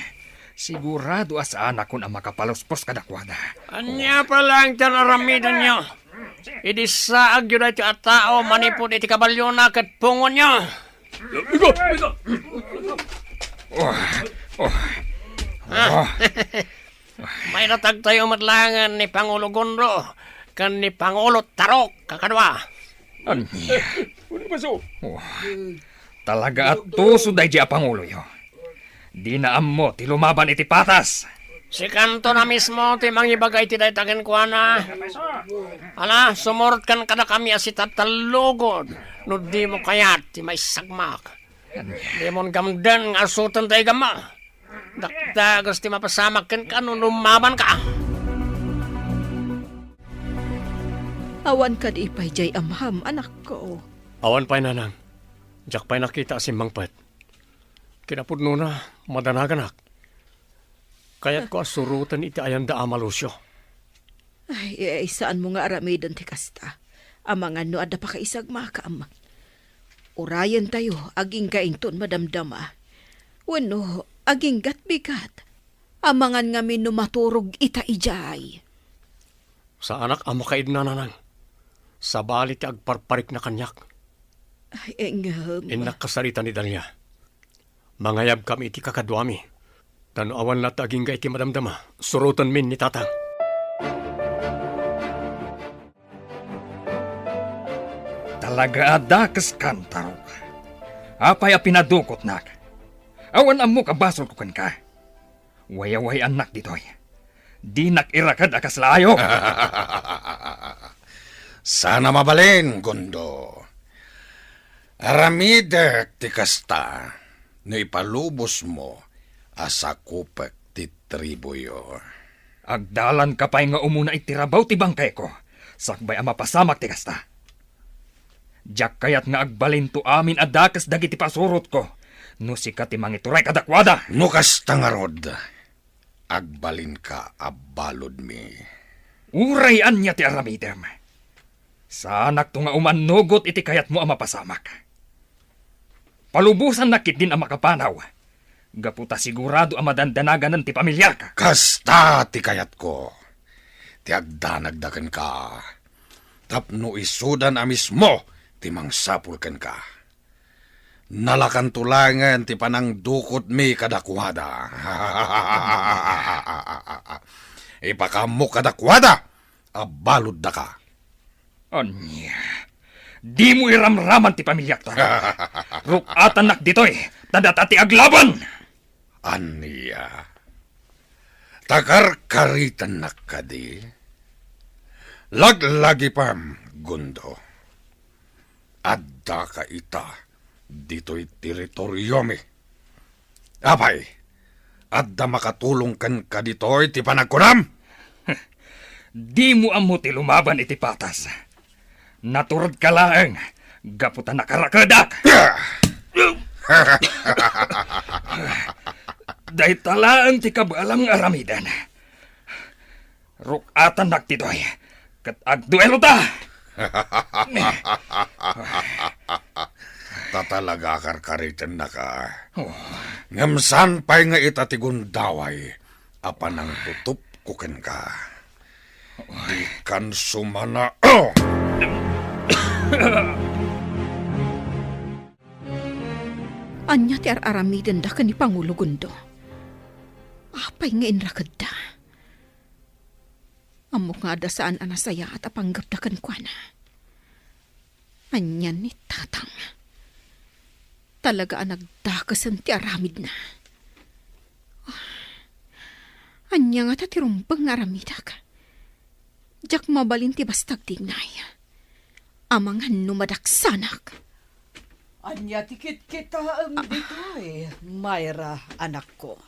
Sigurado a saanakon a makapaluspos kadakuada. Ania pay laeng ti ar-aramidenyo? Idi saagyo daytoy a tao manipud iti kabalyona ket pungonyo. Oh, oh. Ah. Oh. Maidatagtayo met laengen ni Pangulo Gundo ken ni Pangulo Tarok, kakadua. Ania? Oh. Talaga a tuso daydi a panguloyo. Dina ammo ti lumaban iti patas. Sikanto na mismo ti mangibaga iti dayta kenkuana. Ala, sumurot kan kadakami a sitatallugod no dimo kayat ti maisagmak. Dimon gamden nga asoten ta igamma. Dakdages ti mapasamak kenka no lumabanka. Awan kadi pay diay amham, anakko? Awan pay, nanang. Diak pay nakita a simmangpet. Kinapudnona, madanaganak. Kayatko a suroten iti ayanda a malusyo. Ay, ay, saanmo nga aramiden ti kasta. Amangan no adda pakaisagmakam. Urayentayo, agingga inton madamdama. Wenno, agingga't bigat. Amangan ngamin no maturog ita idiay. Saanak a makaidna, nanang. Sabali ti agparparikna kaniak. Ay, ngem. Innak kasarita ni Dalia. Mangayabkami iti kakaduami. Ta no awan latta agingga iti madamdama, surotenmin ni Tatang. Talaga a dakeskan, Tarok. Apay a pinadukotnak? Awan ammok a basolko kenka. Wayaway-annak ditoy. Dinak iraked a kasla ayo. Saan a mabalin, Gundo. Aramidek ti kasta no ipalubosmo a sakupek ti tribuyo. Agdalanka pay nga umuna iti rabaw ti bangkayko, sakbay a mapasamak ti kasta. Diak kayat nga agbalinto amin a dakes dagiti pasurotko no sika ti mangituray kadakuada. No kasta ngarud, agbalinka a baludmi. Uray ania ti aramidem, saanakto nga umannugot iti kayatmo a mapasamak. Palubosannak ketdin a makapanaw, gapu ta sigurado a madandanaganen ti pamiliak. Kasta ti kayatko, ti agdanagda kenka, tapno isudan a mismo ti mangsapul kenka. Nalakanto laengen ti panangdukotmi kadakuada. Ipakaammo kadakuada a baluddaka. Ania? Dimo iramraman ti pamiliak, Tarok. Ruk-atannak ditoy, ta data ti aglaban. Ania? Ta karkaritennak kadi? Laglagipem, Gundo. Addaka ita ditoy teritoriomi. Apay, adda makatulong kenka ditoy ti panagkunam? Dimo ammo ti lumaban iti patas. Naturedka laeng gapu ta nakarakedak. Dayta laeng ti kabaelam nga aramiden. Ruk-atannak ditoy, ket agduelota! Ta talaga karkaritennaka. Oh. Ngem saan pay nga ita ti gundaway a panangtutupko kenka. Dikan sumana. Ania ti ar-aramidenda ken ni Pangulo Gundo? Apay nga inrakedda? Ammok nga adda saan a nasayaat a panggepda kenkuana. Ania ni Tatang? Talaga a nagdakesen ti aramidna. Ania ngata ti rumbeng nga aramidek? Diak mabalin ti basta agtignay. Amangan no madaksanak. Ania ti kitkitaem ditoy, Myra, anakko?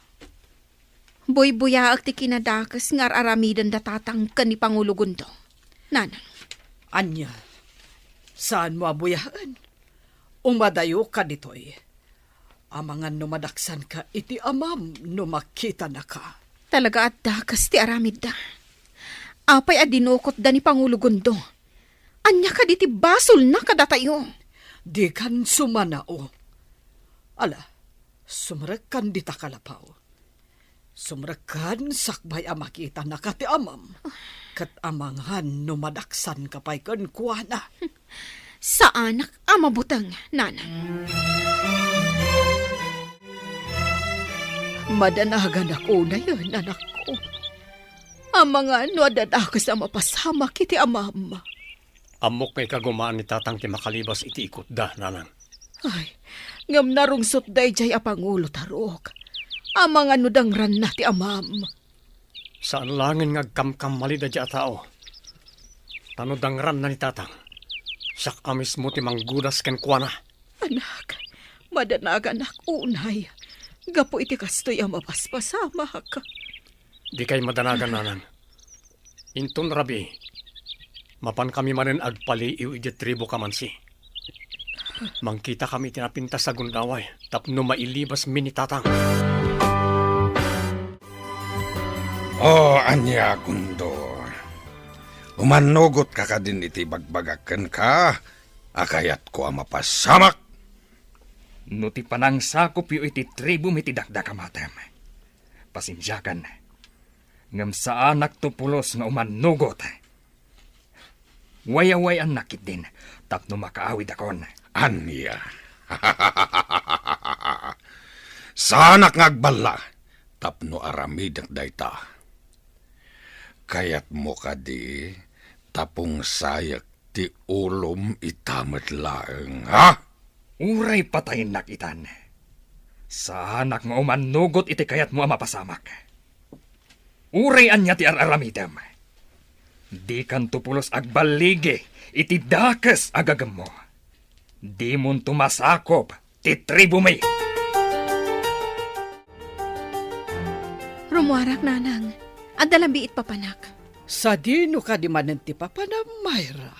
Buybuyaek ti kinadakes nga ar-aramiden da Tatang ken ni Pangulo Gundo. Nanang. Ania? Saanmo a buyaen? Umadayoka ditoy. Amangan no madaksanka iti amam no makitanaka. Talaga a dakes ti aramidda. Apay a dinukotda ni Pangulo Gundo? Ania kadi ti basolna kadatayo? Dikan sumanao. Ala, sumrekkan dita kalapaw. Sumrekkan sakbay a makitanaka ti amam. Ket amangan no madaksanka pay kenkuana. Saanak a mabuteng, Nanang. Madanaganak unayen, anakko. Amangan no adda dakes a mapasamak iti amam. Ammok nga ikagumaan ni Tatang ti makalibas iti ikutda, Nanang. Ay, ngem narungsot daydiay a pangulo, Tarok. Amangan no dangranna ti amam. Saan laengen nga agkamkamali daydiay a tao. Ta no dangranna ni Tatang, siak a mismo ti manggudas kenkuana. Anak, madanaganak unay, gapu iti kastoy a mapaspasamak. Dikay madanagan, Nanang. Inton rabii, mapankami manen agpaliiw idiay tribo Kamansi. Mangkitakami iti napintas a gundaway tapno mailibasmi ni Tatang. O, ania, Gundo? Umannugotka kadin iti ibagbagak kenka a kayatko a mapasamak? No ti panangsakopyo iti tribomi ti dakdakamatem, pasensiakan. Ngem saanakto pulos nga umannugot. Wayaway-annak ketdin tapno makaawidakon. Ania? Saanak nga agballa tapno aramidek dayta. Kayatmo kadi ta pungsayek ti ulom ita met laeng, ha? Uray patayennak itan, saanak nga umannugot iti kayatmo a mapasamak. Uray ania ti ar-aramidem, dikanto pulos agballigi iti dakes a gagemmo. Dimonto masakop ti tribomi. Rumuarak, Nanang. Adda la biit papanak. Sadino kadi manen ti papanam, Myra?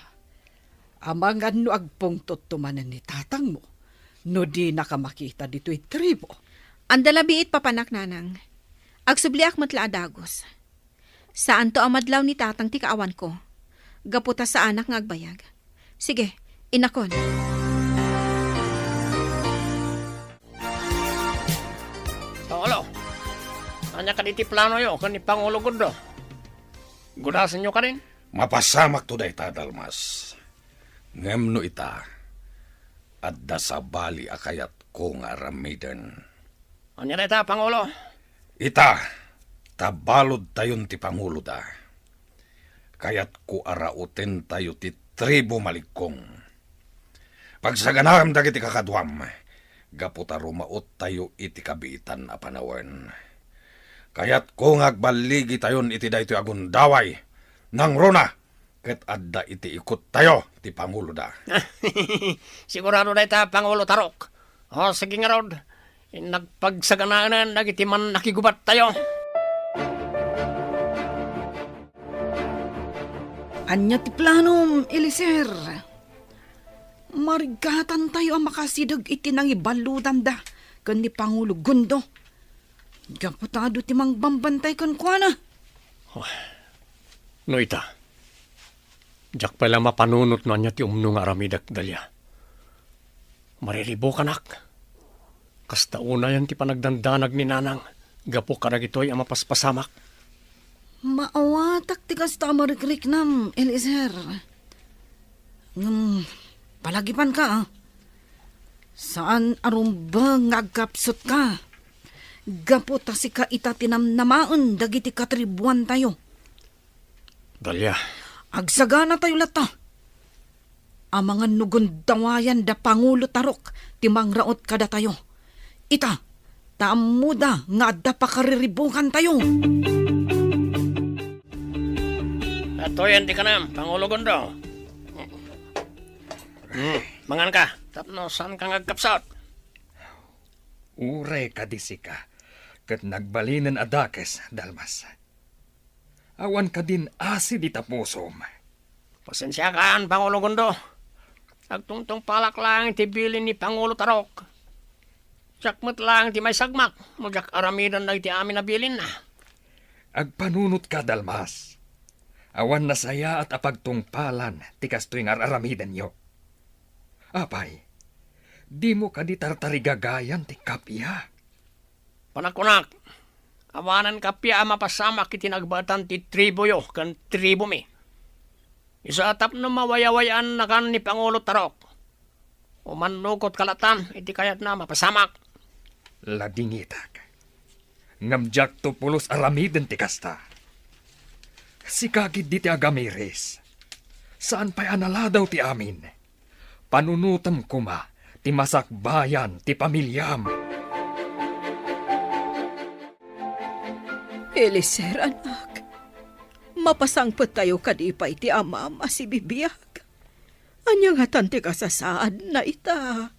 Amangan no agpungtotto manen ni tatangmo no dinaka makita ditoy tribo. Adda la biit papanak, Nanang. Agsubliak met la a dagus. Saanto a madlaw ni Tatang ti kaawanko, gapu ta saanak nga agbayag. Sige, innakon. Pangulo, ania kadi ti planoyo ken ni Pangulo Gundo? Gudasenyo kadin? Mapasamakto dayta, Dalmas. Ngem no ita, adda sabali a kayatko nga aramiden. Ania dayta, Pangulo? Ita, ta baludtayon ti panguloda. Kayatko a rautentayo ti tribo Malikkong. Pagsaganaem dagiti kakaduam, gapu ta rumauttayo iti kabiitan a panawen. Kayatko nga agballigitayon iti daytoy a gundaway. Nangruna, ket adda iti ikuttayo ti panguloda. Sigurado dayta, Pangulo Tarok. O, sige ngarud. Innak pagsaganaenan dagiti mannakigubattayo. Ania ti planom, Eliezer? Marigatantayo a makasideg iti nangibaludanda ken ni Pangulo Gondo. Gapu ta adu ti mangbambantay kenkuana. Oh, no ita, diak pay la mapanunot no ania ti umno nga aramidek, Dalia. Mariribukanak. Kasta unayen ti panagdandanag ni Nanang gapu kadagitoy a mapaspasamak. Maawatak ti kasta a marikriknam, Eliezer. Ngem, palagipanka, a. Saan a rumbeng nga agkapsutka. Gapu ta sika ita ti namnamaen dagiti katribuantayo. Dalia. Agsaganatayo latta. Amangan no gundawayan da Pangulo Tarok ti mangraot kadatayo. Ita, ta ammoda nga adda pakariribukantayo. Atoyen ti kanam, Pangulo Gondo. Hmm, manganka, tapno saanka nga agkapsut. Uray kadi sika, ket nagbalinen a dakes, Dalmas. Awan kadin asid ita pusom. Pasensiakan, Pangulo Gondo. Agtungtungpalak laeng iti bilin ni Pangulo Tarok. Siak met laeng ti maisagmak no diak aramiden dagiti amin a bilinna. Agpanunotka, Dalmas. Awan nasayaat a pagtungpalan ti kastoy nga ar-aramidenyo. Apay, dimo kadi tartarigagayan ti kappia? Panagkunak, awanen kappia a mapasamak iti nagbaetan ti tribuyo ken tribumi. Isu a tapno mawayaway-annakan ni Pangulo Tarok. Umannukotka latta iti kayatna a mapasamak. Ladingitak. Ngem diakto pulos aramiden ti kasta. Sika ketdi ti agamiris. Saan pay a naladaw ti amin. Panunotem koma ti masakbayan ti pamiliam. Eliezer, anak, mapasangpettayo kadi pay ti amam a sibibiag. Ania ngatan ti kasasaadna ita?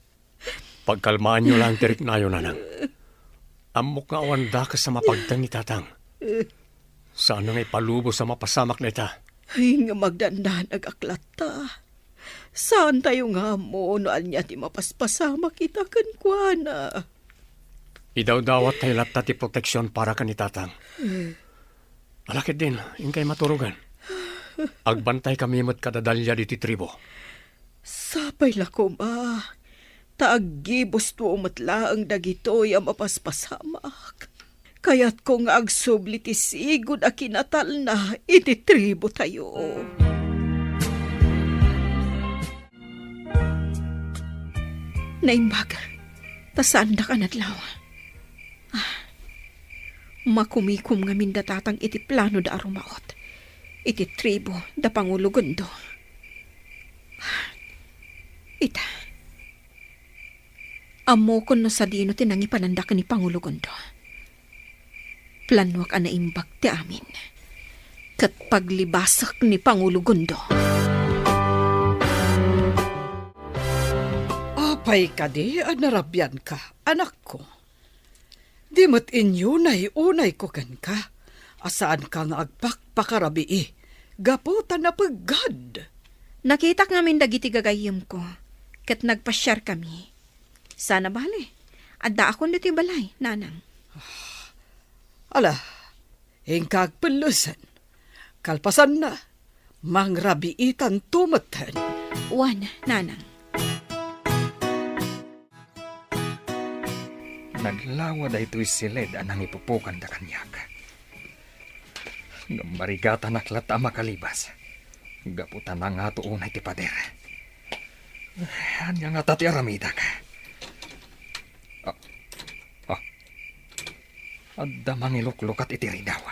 Pagkalmaanyo laeng ti riknayo, Nanang. Ammok nga awan dakes a mapagteng ni Tatang. Saan nga ipalubos a mapasamak dayta. Ay, nga magdandanag ak latta. Saantayo nga ammo no ania ti mapaspasamak ita kenkuana. Idawdawattayo latta ti proteksion para ken ni Tatang. Ala ketdin, inkay maturogan. Agbantaykami met kada Dalia ditoy tribo. Sapay la koma, ta aggibusto met laeng dagitoy a mapaspasamak. Kayatko nga agsubli ti sigud a kinatalna iti tribotayo. Naimbag, ta saandak a nadlaw. Ah, makumikom ngamin da Tatang iti planoda a rumaot iti tribo da Pangulo Gondo. Ita, ammokon no sadino ti nangipananda ken ni Pangulo Gondo. Planoak a naimbag ti amin, ket paglibasek ni Pangulo Gondo. Apay kadi a narabianka, anakko? Di met inyunay-unayko kenka a saanka nga agpakpakarabii gapu ta napeggad. Nakitak ngamin dagiti gagayyemko, ket nagpasiarkami. Saan a bale, addaakon ditoy balay, Nanang. Ala, inka agpellesen. Kalpasanna, mangrabiitanto metten. Wen, Nanang. Naglawa daytoy siled a nangipupokanda kaniak. Ngem marigatanak latta a makalibas, gapu ta nangato unay ti pader. Ania ngata ti aramidak? Ah, ah. Adda mangiluklukat iti ridaw.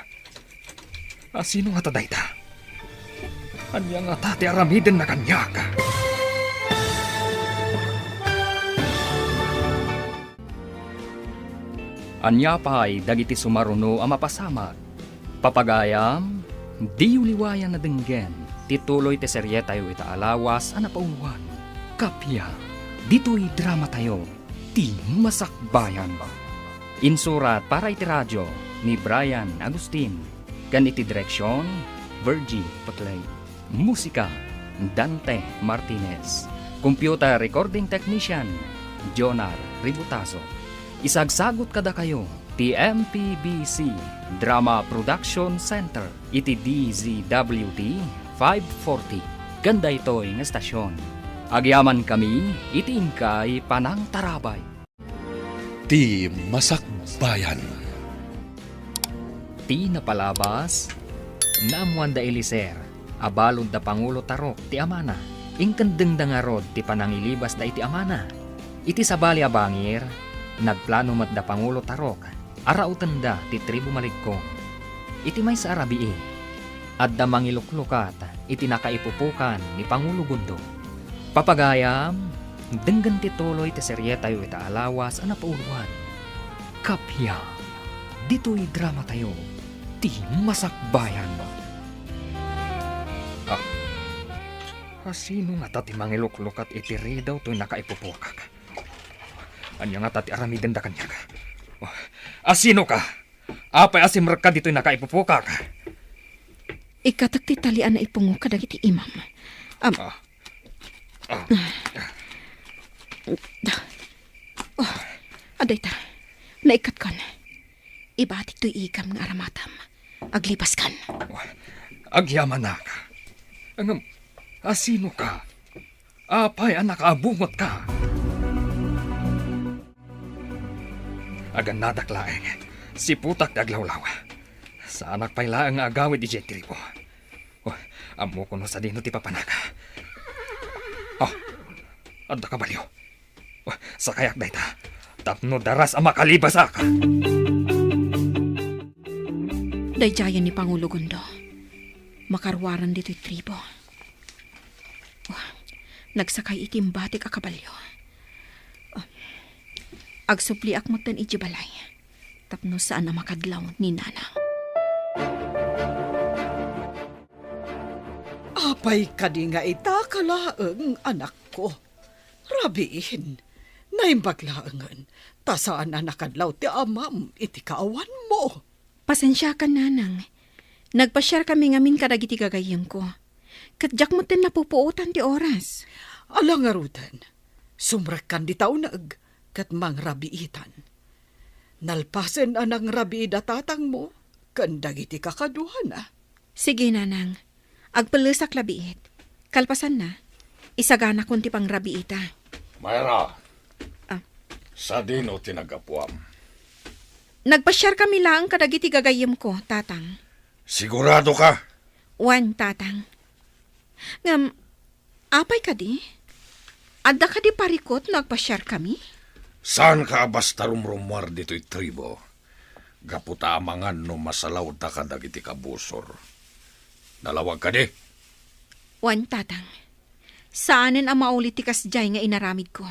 A, sino ngata dayta? Ania ngata ti aramidenna kaniak? Ania pay dagiti sumaruno a mapasamak? Papagayam, diyo liwayan a denggen ti tuloy ti serietayo ita a lawas a napauluan, Kappia, ditoy dramatayo. Ti Masakbayan. Insurat para iti radio ni Brian Agustin, ken iti direksion, Virgie Paclay. Musika, Dante Martinez. Computer recording technician, Jonar Ributazo. Isagsagut kadakayo ti M P B C Drama Production Center iti D Z W T five forty. Ken daytoy nga estasion, agyamankami iti inkay panangtarabay. Ti Masakbayan. Ti napalabas, naammuan da Elicer a balud da Pangulo Tarok ti amana. Inkendengda ngarud ti panangilibasda iti amana. Iti sabali a bangir, nagplano met da Pangulo Tarok a rautenda ti tribu Maligkong. Iti maysa a rabii, adda mangiluklukat iti nakaipupokan ni Pangulo Gundo. Papagayam, denggen ti tuloy ti serietayo ita a lawas a napauloan. Kappia, ditoy dramatayo, Ti Masakbayan. Ah, asino ngata ti mangiluklukat iti ridaw toy nakaipupokak? Ania ngata ti aramidenda kaniak? Oh, asino ka? Apay a simrekka ditoy nakaipupokak? Ikkatek ti talian a ipungok kadagiti imam. Am- Ah. Ah. Oh, adda ita. Naikkatkon. Ibatik toy igam nga aramatam. Aglibaskan. Agyamanak. Ngem, asino ka? Apay a nakaabungot ka? Agannadak laeng, siputak ti aglawlaw. Saanak pay laeng nga agawid idiay tribo. Oh, ammok no sadino ti papanak. Oh, adda kabalio. Oh, sakayak dayta. Tapno daras a makalibasak. Daydiayen ni Pangulo Gundo. Makaruaren ditoy tribo. Oh, nagsakay iti imbatik a kabalio. Oh, agsubliak metten idiay balay. Tapno saan a makadlaw ni Nanang. Apay kadi nga ita ka laeng, anakko? Rabiin, naimbag laengen, ta saan a nakadlaw ti amam iti kaawanmo. Pasensiakan, Nanang. Nagpasiarkami ngamin kadagiti gagayyemko. Ket diak metten napupuotan ti oras. Ala ngaruden, sumrekkan dita uneg ket mangrabiitan. Nalpasen a nangrabiida tatangmo ken dagiti kakaduana. Sige, Nanang. Agpellesak la biit. Kalpasanna, isaganakon ti pangrabiita. Mayra, ah, sadino ti naggapuam? Nagpasiarkami laeng kadagiti gagayyemko, Tatang. Sigurado ka? Wen, Tatang. Ngem, apay kadi? Adda kadi parikut no agpasiarkami? Saanka a basta rumrummuar ditoy tribo, gapu ta amangan no masalawda kadagiti kabusor. Nalawag kadi? Wen, Tatang. Saanen a mauli ti kasdiay nga inaramidko.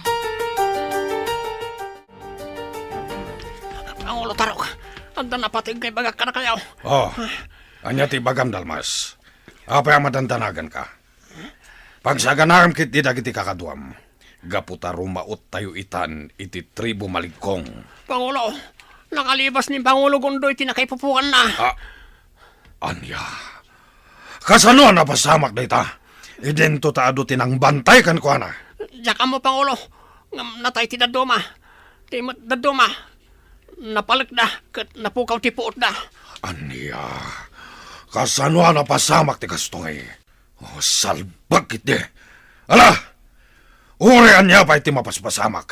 Pangulo Tarok, adda napateg nga ibagak kadakayo. Oh, ania ti ibagam, Dalmas? Apay a madandanagan ka? Pagsaganaam ketdi dagiti kakaduam, gapu ta rumaottayo itan iti tribu Maligkong. Pangulo, nakalibas ni Pangulo Gundo iti nakaipupukanna. Ah, ania? Kasano a napasamak dayta? Idinto ta adu ti nangbantay kenkuana. Diak ammo, Pangulo, ngem natay ti dadduma. Ti met dadduma, napalekda ket napukaw ti puotda. Ania? Kasano a napasamak ti kastoy? Oh, salbag ketdi. Ala! Uray ania pay ti mapaspasamak.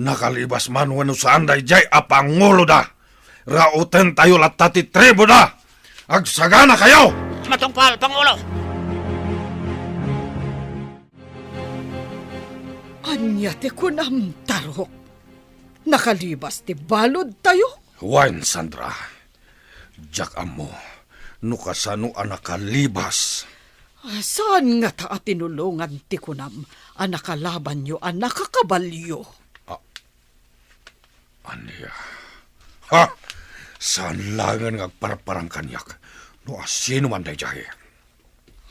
Nakalibas man wenno saan daydiay a panguloda. Rautentayo latta ti tribuda. Agsaganakayo! Matungpal, Pangulo! Ania ti kunam, Tarok? Nakalibas ti baludtayo? Wen, Sandra. Diak ammo no kasano a nakalibas. Ah, saan ngata a tinulongan ti kunam a nakalabanyo a nakakabalio? Ah, ania? Ha? Saan laengen nga agparparang kaniak no asino man daydiay?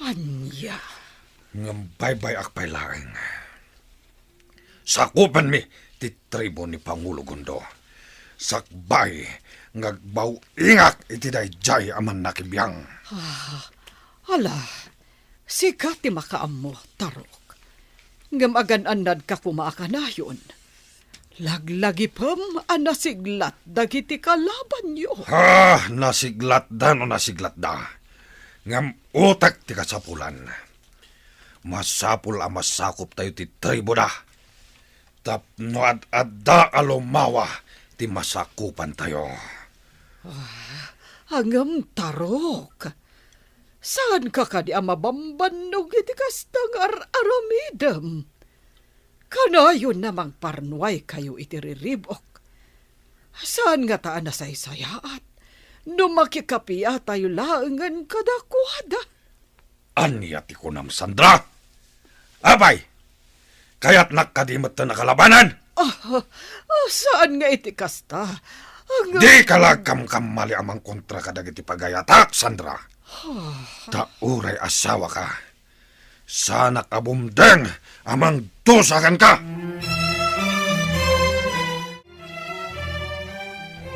Ania? Ngem baybay-ak pay laeng. Sakupenmi ti tribu ni Pangulo Gondo, sakbay nga agbaw-ingak iti daydiay a mannakibiang. Ah, ala, sika ti makaammo, Tarok. Ngem agan-annadka koma a kanayon, laglagipem a nasiglat dagiti kalabanyo. Ah, nasiglatda no nasiglatda. Ngem utek ti kasapulan. Masapul a masakoptayo ti tribuda. Tapno ad-adda a lumawa ti masakupantayo. Ah, ngem, Tarok, saanka kadi a mabambannog iti kasta nga ar-aramidem? Kanayon a mangparnuaykayo iti riribuk. Saan ngata a nasaysayaat no makikapiatayo laengen kadakuada? Ania ti kunam, Sandra? Apay, kayatnak kadi metten a kalabanan? Ah, ah, saan nga iti kasta. Ang Dika la agkamkamali a mangkontra kadagiti pagayatak, Sandra. Ah. Ta uray asawaka, saanak a bumdeng a mangdusa kenka.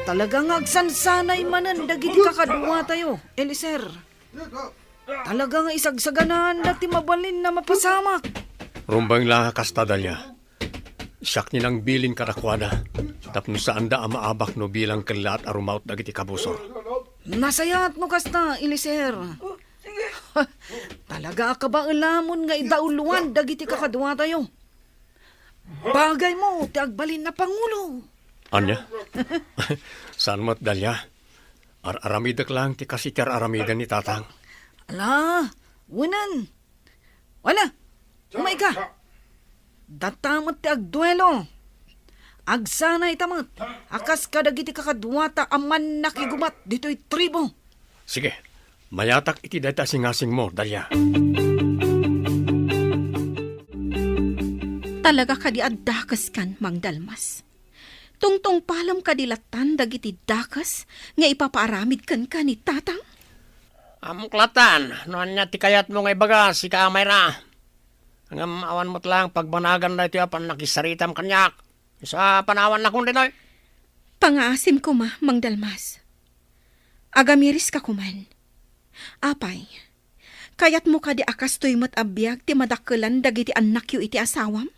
Talaga nga agsansanay manen dagiti kakaduatayo, Eliezer. Talaga nga isagsaganaanda ti mabalin a mapasamak. Rumbeng la nga kasta, Dalia. Siak ni nangbilin kadakuada, tapno saanda a maabak no bilang kellaat a rumaut dagiti kabusor. Nasayaat no kasta, Eliezer. Talaga a kabaelamon nga idauloan dagiti kakaduatayo. Bagaymo ti agbalin a pangulo. Ania? Saan met, Dalia? Ar-aramidek laeng ti kas iti ar-aramiden ni Tatang. Ala, wenen. Wala, umayka. Data met ti agduelo. Agsanayta met a kas kadagiti kakaduata a mannakigubat ditoy tribu. Sige, mayatak iti dayta a singasingmo, Dalia. Talaga kadi a dakeskan, Mang Dalmas? Tungtungpalem kadi lattan dagiti dakes nga ipapaaramid kenka ni Tatang? Ammok lattan no ania ti kayatmo nga ibaga, sika a Mayra. Ngem awan met laeng pagbanagan daytoy a pannakisaritam kaniak. Isu a panawannakon ditoy. Pangaasim koma, Mang Dalmas. Agamiriska koman. Apay, kayatmo kadi a kastoy met a biag ti madakkelan dagiti annakyo iti asawam?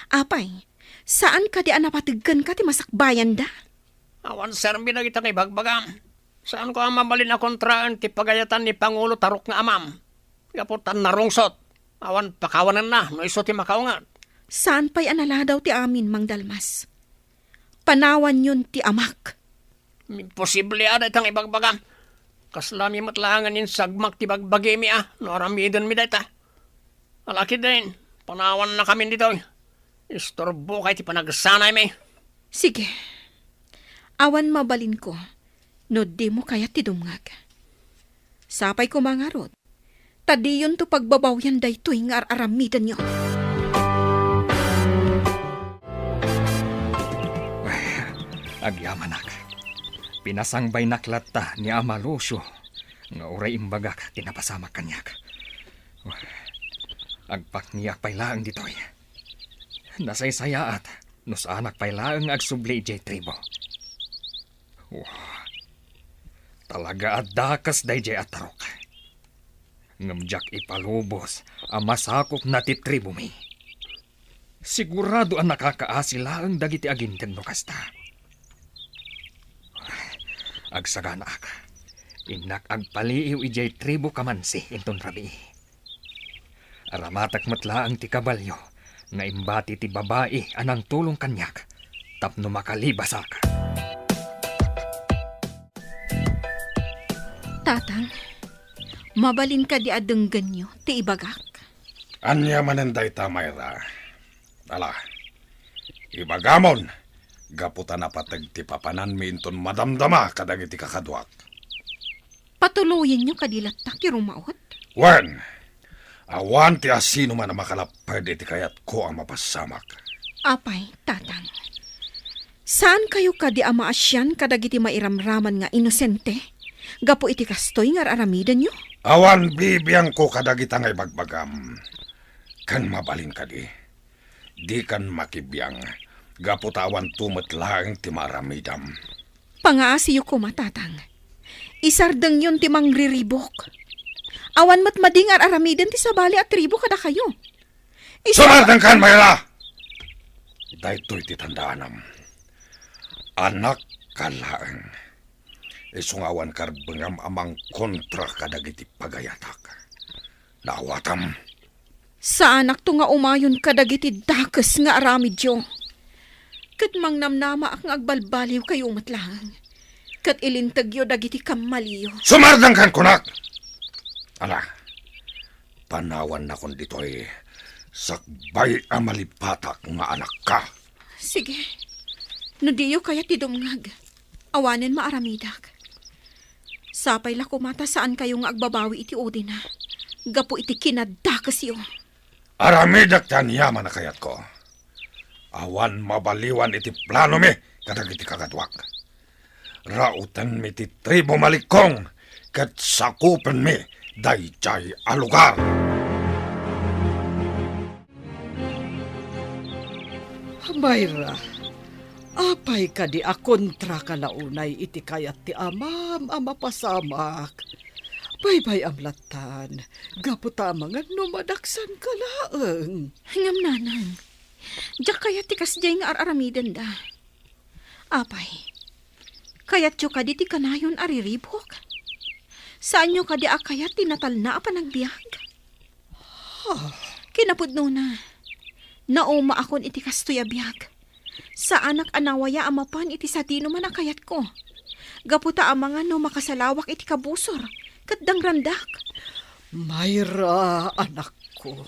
Apay, saan kadi a napateg kenka ti masakbayanda? Awan serbi dagita nga ibagbagam. Saanko a mabalin a kontraen ti pagayatan ni Pangulo Tarok nga amam. Gapu ta narungsot, awan pakawanenna no isu ti makaunget. Saan pay a naladaw ti amin, Mang Dalmas. Panawanyon ti amak. Imposible a dayta nga ibagbagam. Kasla mi met laengen insagmak ti bagbagimi a no aramidenmi dayta. Ala ketdin, panawannakamin ditoy. Isturbokay ti panagsanaymi. Sige. Awan mabalinko no dimo kayat ti dumngeg. Sapay koma ngarud, ta diyonto pagbabawian daytoy nga ar-aramidenyo. Agyamanak. Pinasangbaynak latta ni Ama Lucio nga uray imbagak ti napasamak kaniak. Agpakniak pay laeng ditoy. Nasaysayaat no saanak pay laeng nga agsubli idiay tribo. Wah, talaga a dakes daydiay a Tarok. Ngem diak ipalubos a masakopna ti tribomi. Sigurado a nakakaasi laeng dagiti aginteg no kasta. Agsaganaak, innak agpaliiw idiay tribo Kamansi inton rabii. Aramatek met laeng ti kabalio nga imbati ti babai a nangtulong kaniak tapno makalibasak. Tatang, mabalin kadi a denggenyo ti ibagak? Ania manen dayta, Mayra? Ala, ibagamon, gapu ta napateg ti papananmi inton madamdama kadagiti kakaduak. Patuloyenyo kadi latta ti rumaut? Wen, awan ti asinoman a makalapped iti kayatko a mapasamak. Apay, Tatang, saankayo kadi a maasian kadagiti mairamraman nga inosente gapu iti kastoy nga ar-aramidenyo? Awan bibiangko kadagita nga ibagbagam. Ken mabalin kadi, dikan makibiang gapu ta awanto met laeng ti maaramidam. Pangaasiyo koma, Tatang. Isardengyon ti mangriribuk. Awan met madi nga ar-aramiden ti sabali a tribu kadakayo. Isar- Sumardengkan, Mayra! Daytoy ti tandaanam. Anakka laeng. Isu nga awan karbengam a mangkontra kadagiti pagayatak. Naawatam. Saanakto nga umayon kadagiti dakes nga aramidyo. Ket mangnamnamaak nga agbalbaliwkayo met laeng. Ket ilintegyo dagiti kammaliyo. Sumardengkan, kunak! Ala, panawannakon ditoy sakbay a malipatak nga anakka. Sige. No diyo kayat ti dumngeg, awanen maaramidak. Sapay la koma ta saankayo nga agbabawi iti udina gapu iti kinadakesyo. Aramidek ti aniaman a kayatko. Awan mabaliwan iti planomi kadagiti kagaduak. Raotenmi ti tribu Malikkong ket sakupenmi daydiay a lugar. Mayra, apay kadi a kontraka la unay iti kayat ti amam a mapasamak? Baybay-am lattan, gapu ta amangan no madaksanka laeng. Ngem nanang, diak kayat ti kasdiay nga ar-aramidenda. Apay, kayatyo kadi ti kanayon a riribuk? Saanyo kadi a kayat ti natalna a panagbiag? Kinapudnona, naumaakon iti kastoy a biag. Saanak a nawaya a mapan iti sadinoman a kayatko. Gapu ta amangan no makasalawak iti kabusor ket dangrandak. Mayra, anakko,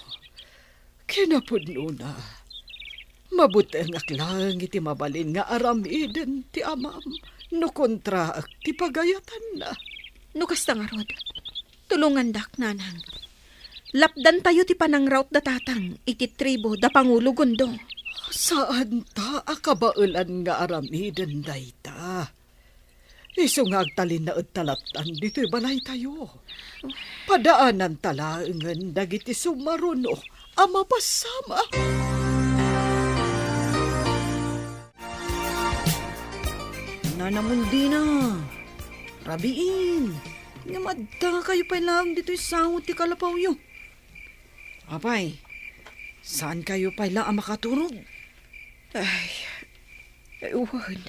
kinapudnona, mabutengak laeng iti mabalin nga aramiden ti amam no kontraek ti pagayatanna. No kasta ngarud, tulongandak, nanang. Lapdantayo ti panangraut da tatang iti tribu da Pangulo Gundo. Saanta a kabaelan nga aramiden dayta. Isu nga agtalinnaedta lattan ditoy balaytayo. Padaananta laengen dagiti sumaruno a mapasamak. Nanang Undina, rabiin, ngem addakayo pay laeng ditoy sango ti kalapawyo. Apay, saankayo pay la a makaturog? Ay, ay, wen.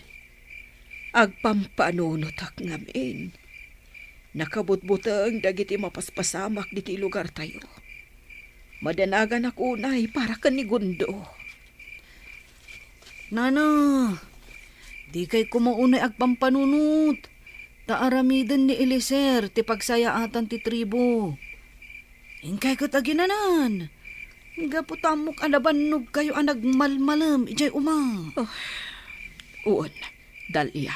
Agpampanunotak ngamin. Nakabutbuteng dagiti mapaspasamak ditoy lugartayo. Madanaganak unay para ken ni Gundo. Nana, dikay koma unay agpampanunot, ta aramiden ni Eliezer ti pagsayaatan ti tribu. Inkay ket aginanan, gapu ta ammok a nabannogkayo a nagmalmalem idiay uma. Oh, wen, Dalia.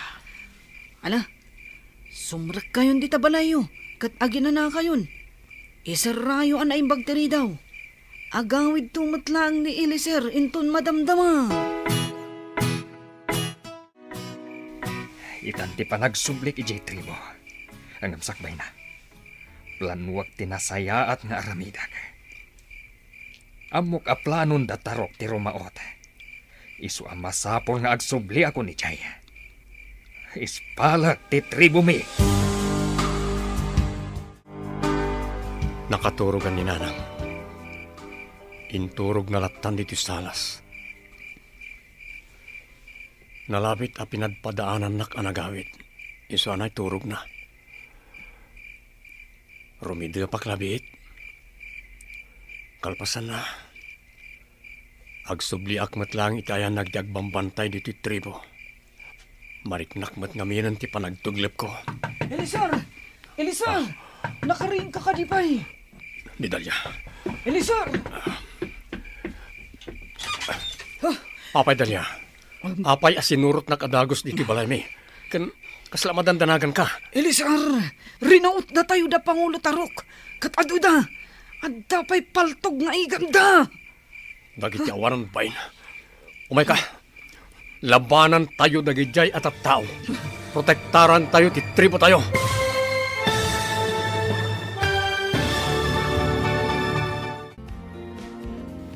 Ala, sumrekkayon dita balayyo, ket aginanakayon. Iserrayo a naimbag ti ridaw. Agawidto met laeng ni Eliezer inton madamdama. Itan ti panagsublik idiay tribu. Ngem sakbayna, planuek ti nasayaat nga aramidek. Ammok a planon da Tarok ti rumaot. Isu a masapul nga agsubliakon idiay. Ispalek ti tribumi. Nakaturogan ni Nanang. Inturogna lattan ditoy salas. Nalabit a pinadpadaanannak a nagawid. Isu a naiturogna. Rumidepak la biit. Kalpasanna, agsubliak met laeng iti ayanag ti agbambantay ditoy tribu. Mariknak met ngaminen ti panagtuglepko. Eliezer! Eliezer! Ah. Nakariingka kadi pay? Ni Dalia. Eliezer! Apay, Dalia? Apay a sinurotnak a dagus ditoy balaymi? Ken kasla madandanaganka? Eliezer, rinautdatayo da Pangulo Tarok, ket aduda, adda pay paltog nga iganda. Dagiti awanan bain. Umayka. Labanantayo dagidiay a tattao. Protektarantayo ti tribotayo.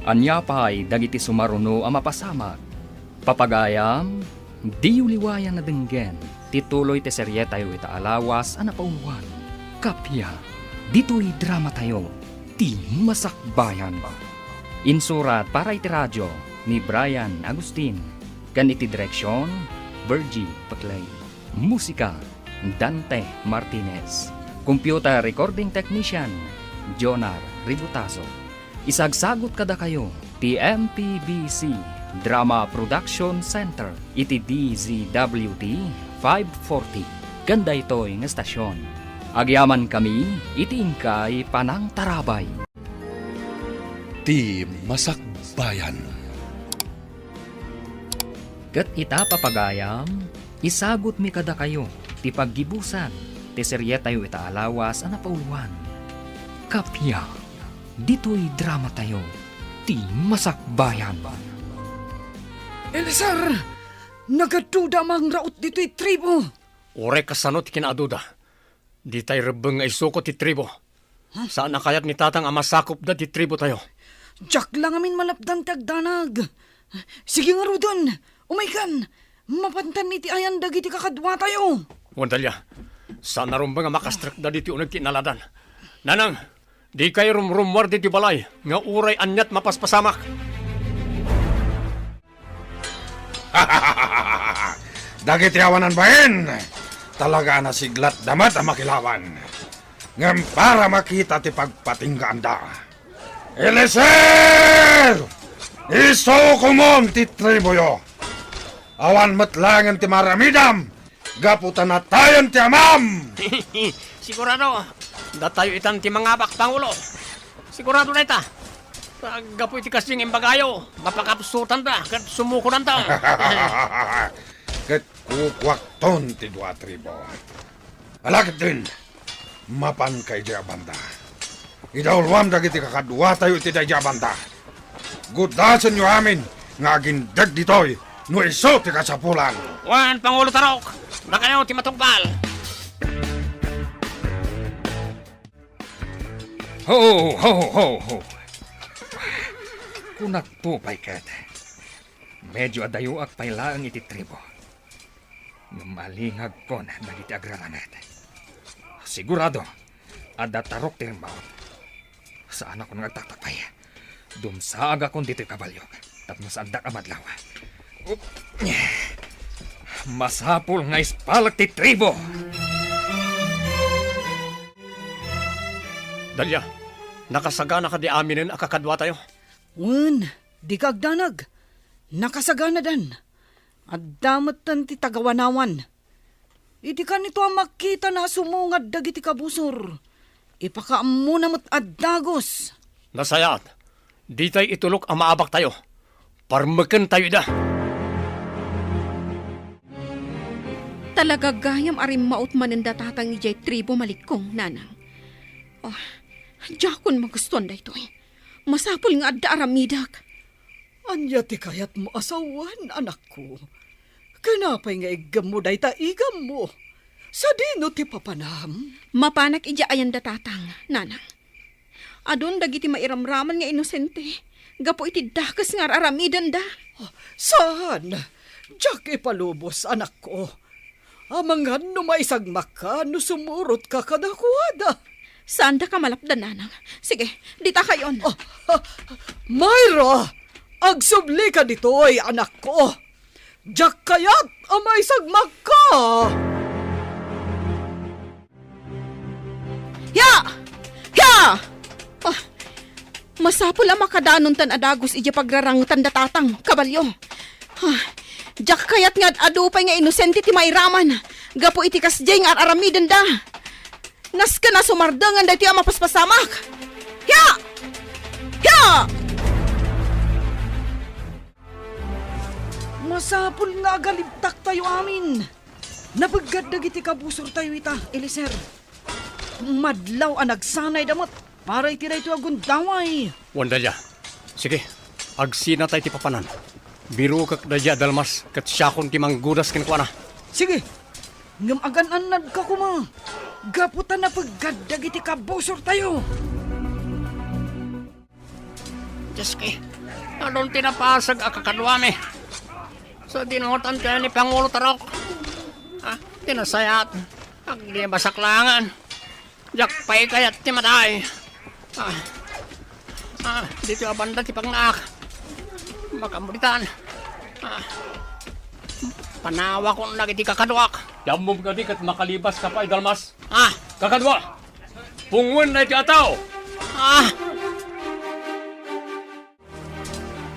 Ania pay dagiti sumaruno a mapasamak? Papagayam, diyo liwayan a denggen ti tuloy ti serietayo ita a lawas a napauluan. Kappia, ditoy dramatayo, Ti Masakbayan. Insurat para iti radio ni Brian Agustin, ken iti direksion, Virgie Paclay. Musika, Dante Martinez. Computer recording technician, Jonar Ributazo. Isagsagut kadakayo ti M P B C Drama Production Center iti D Z W T five forty ken daytoy nga estasion. Agyamankami iti inkay panangtarabay. Ti Masakbayan. Ket ita, papagayam, isagutmi kadakayo ti paggibusan ti serietayo ita a lawas a napauluan. Kappia, ditoy dramatayo, Ti Masakbayan. Eliezer! Nagaduda a mangraot ditoy tribo! Uray kasano ti kinaaduda, ditay rebbeng nga isuko ti tribo. Huh? Saan a kayat ni Tatang a masakupda ti tribotayo. Diak la ngamin malapdan ti agdanag. Sige ngaruden, umaykan. Mapantan iti ayan dagiti kakaduatayo. Wen, Dalia, saan a rumbeng a makastrekda ditoy uneg ti inaladan. Nanang, dikay rumrummuar ditoy balay nga uray aniat mapaspasamak. Dagiti awanan bain, talaga a nasiglatda met a makilaban. Ngem para makita ti pagpatinggaanda. Eliezer! Isukomon ti triboyo! Awan met laengen ti maaramidam gapu ta natayen ti amam! Sigurado, datayo itan ti mangabak, Pangulo. Sigurado dayta. Gapu iti kasdi nga imbagayo, mapakapsutanda ket sumukonanda. Ket kukuakton ti dua a tribo. Ala ketdin, mapanka idiay a banda. Idauluam dagiti kakaduatayo iti daydiay a banda. Gudasenyo amin nga agindeg ditoy no isu ti kasapulan. Wen, Pangulo Tarok, dakayo ti matungpal. Ho, ho, ho, ho. Kunakto pay ket, medyo adayoak pay laeng iti tribo. Ngem alingagkon dagiti agraramed. Sigurado, adda tarok ti rimmaut. Saanakon nga agtaktakpay. Dumsaagakon ditoy kabaliok tapno saandak a madlaw. Up. Masapul nga ispalek ti tribo. Dalia, nakasagana kadi aminen a kakaduatayo? Wen, dika agdanag. Nakasaganadan. Adda metten ti tagawanawan. Idi kanito a makitana a sumungad dagiti kabusor, ipakaammona met a dagus. Nasayaat, ditay itulok a maabaktayo. Parmekentayo ida. Talaga gayam a rimmaut manen da Tatang idiay tribo, malikkong, Nanang. Oh, diakon magustuan daytoy. Masapul nga adda aramidek. Ania ti kayatmo a sawen, anakko? Ken apay nga iggemmo dayta igammo? Sadino ti papanam? Mapanak idiay ayan da Tatang, Nanang. Adun dagiti mairamraman nga inosente gapu iti dakes nga ar-aramidenda. Saan? Diak ipalubos, anakko. Amangan no maisagmakka no sumurotka kadakuada. Saandaka malapdan, Nanang. Sige, ditakayon. Ah, ah, Myra! Agsublika ditoy, anakko. Diak kayat a maisagmakka! Ya! Ya! Ah, masapul a makadanontan a dagus idiay pagrarangetan da Tatang, kabalio. Ah, diak kayat nga ad-adu pay nga inosente ti mairaman gapu iti kasdiay nga ar-aramidenda. Nasken a sumardengen daytoy a mapaspasamak. Ya! Ya! Masapul nga agalibtaktayo amin. Napeggad dagiti kabusortayo ita, Eliezer. Madlaw a nagsanayda met para iti daytoy a gundaway. Wen, Dalia. Sige, agsinatay ti papanan. Birokek daydiay a dalmas ket siakon ti manggudas kenkuana. Sige, ngem agan-annadka koma gapu ta napeggad dagiti kabusortayo. Dioski, adun ti napasek a kakaduami. Ta dinutan ti ni Pangulo Tarok. Ah, ti nasayaat. Aglibasak laengen. Diak pay kayat ti madaay. Ah. Ah, ditoy a banda ti pagnaak. Makamulitan. Ah. Panawakon dagiti kakaduak. Ti ammom kadi ket makalibaska pay, Dalmas? Ah. Kakadua! Pungoen daytoy a tao! Ah!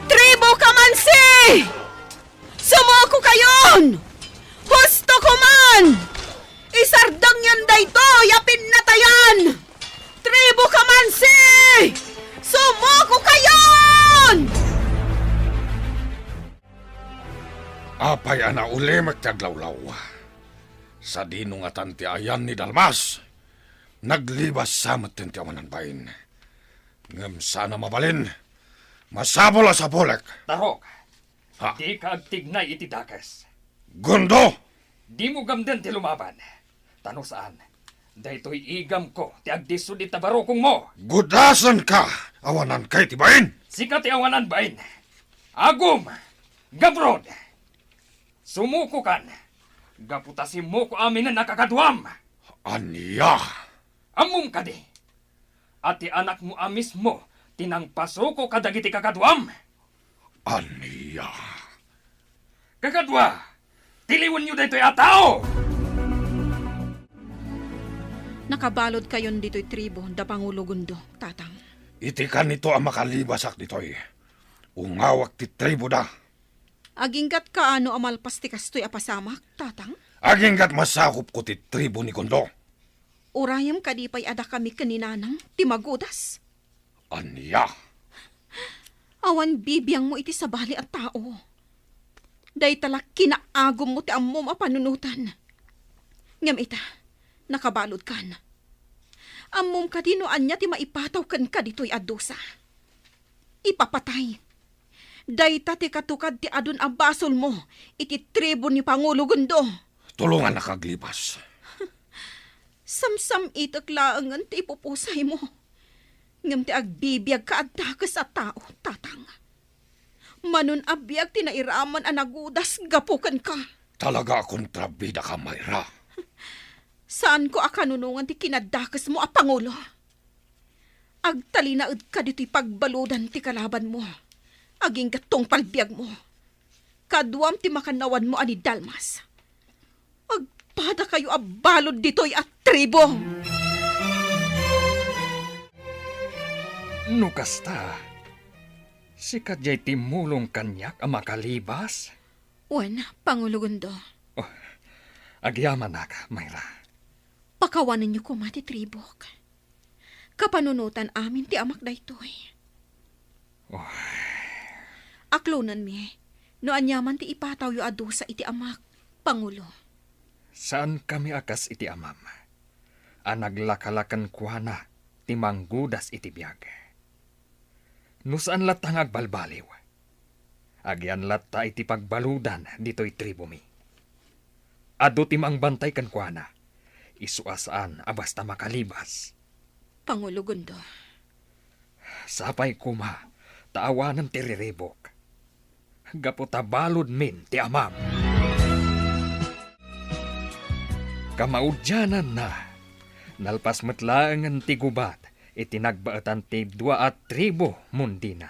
Tribu Kamansi! Sumuko kayon! Husto ko man! Isardengyon daytoy a pinnatayan! Tribu Kamansi! Sumuko kayon! Apay a naulimek ti aglawlaw? Sadino ngatan ti ayan ni Dalmas? Naglibas sa metten ti awanan bain. Ngem saan a mabalin. Masapul a sapulek. Tarok, ha? Dika agtignay iti dakes. Gundo! Dimo gamden ti lumaban. Ta no saan, daytoy igamko ti agdisud ita barukongmo. Gudasenka, awananka iti bain. Sika ti awanan bain. Agum! Gabrod! Sumukokan, gapu ta simmuko aminen a kakaduam. Ania? Ammom kadi a ti anakmo a mismo ti nangpasuko kadagiti kakaduam? Ania? Kakadua, tiliwenyo daytoy a tao! Nakabalud kayon ditoy tribu da Pangulo Gundo, Tatang. Iti kanito a makalibasak ditoy, ungawek ti tribuda. Aginggat kaano a malpas ti kastoy a pasamak, Tatang? Aginggat masakopko ti tribu ni Gundo. Urayem kadi pay a dakami ken ni Nanang ti magudas? Ania? Awan bibiangmo iti sabali a tao. Dayta la kinaagummo ti ammom a panunotan. Ngem ita, nakabaludkan. Ammom kadi no ania ti maipataw kenka ditoy a dusa? Ipapatay. Dayta ti katukad ti adun a basolmo iti tribu ni Pangulo Gundo. Tulongannak aglibas. Samsam-itek laengen ti ipupusaymo. Ngem ti agbibiagka a dakes a tao, Tatang. Manon a biag ti nairaman a nagudas gapu kenka. Talaga a kontrabidaka, Mayra. Saanko a kanunongan ti kinadakesmo a pangulo. Agtalinaedka ditoy pagbaludan ti kalabanmo. Agingga tungpal biagmo. Kaduam ti makannawanmo a ni Dalmas. Agpadakayo a balud ditoy a tribo! No kasta, sika diay timmulong kaniak a makalibas? Wen, Pangulo Gundo. Oh, agyamanak, Mayra. Pakawanenyo koma ti tribok. Kapanunotan amin ti amak daytoy. Oh. Aklonenmi no aniaman ti ipatawyo a dusa iti amak, Pangulo. Saankami a kas iti amam a naglakala kenkuana ti manggudas iti biag. No saan latta nga agbalbaliw, agian latta iti pagbaludan ditoy tribumi. Adu ti mangbantay kenkuana, isu a saan a basta makalibas. Pangulo Gundo. Sapay koma ta awanem ti riribok. Gapu ta baludmin ti amam. Kamaudiananna, nalpas met laengen ti gubat iti nagbaetan ti dua a tribu Mundina,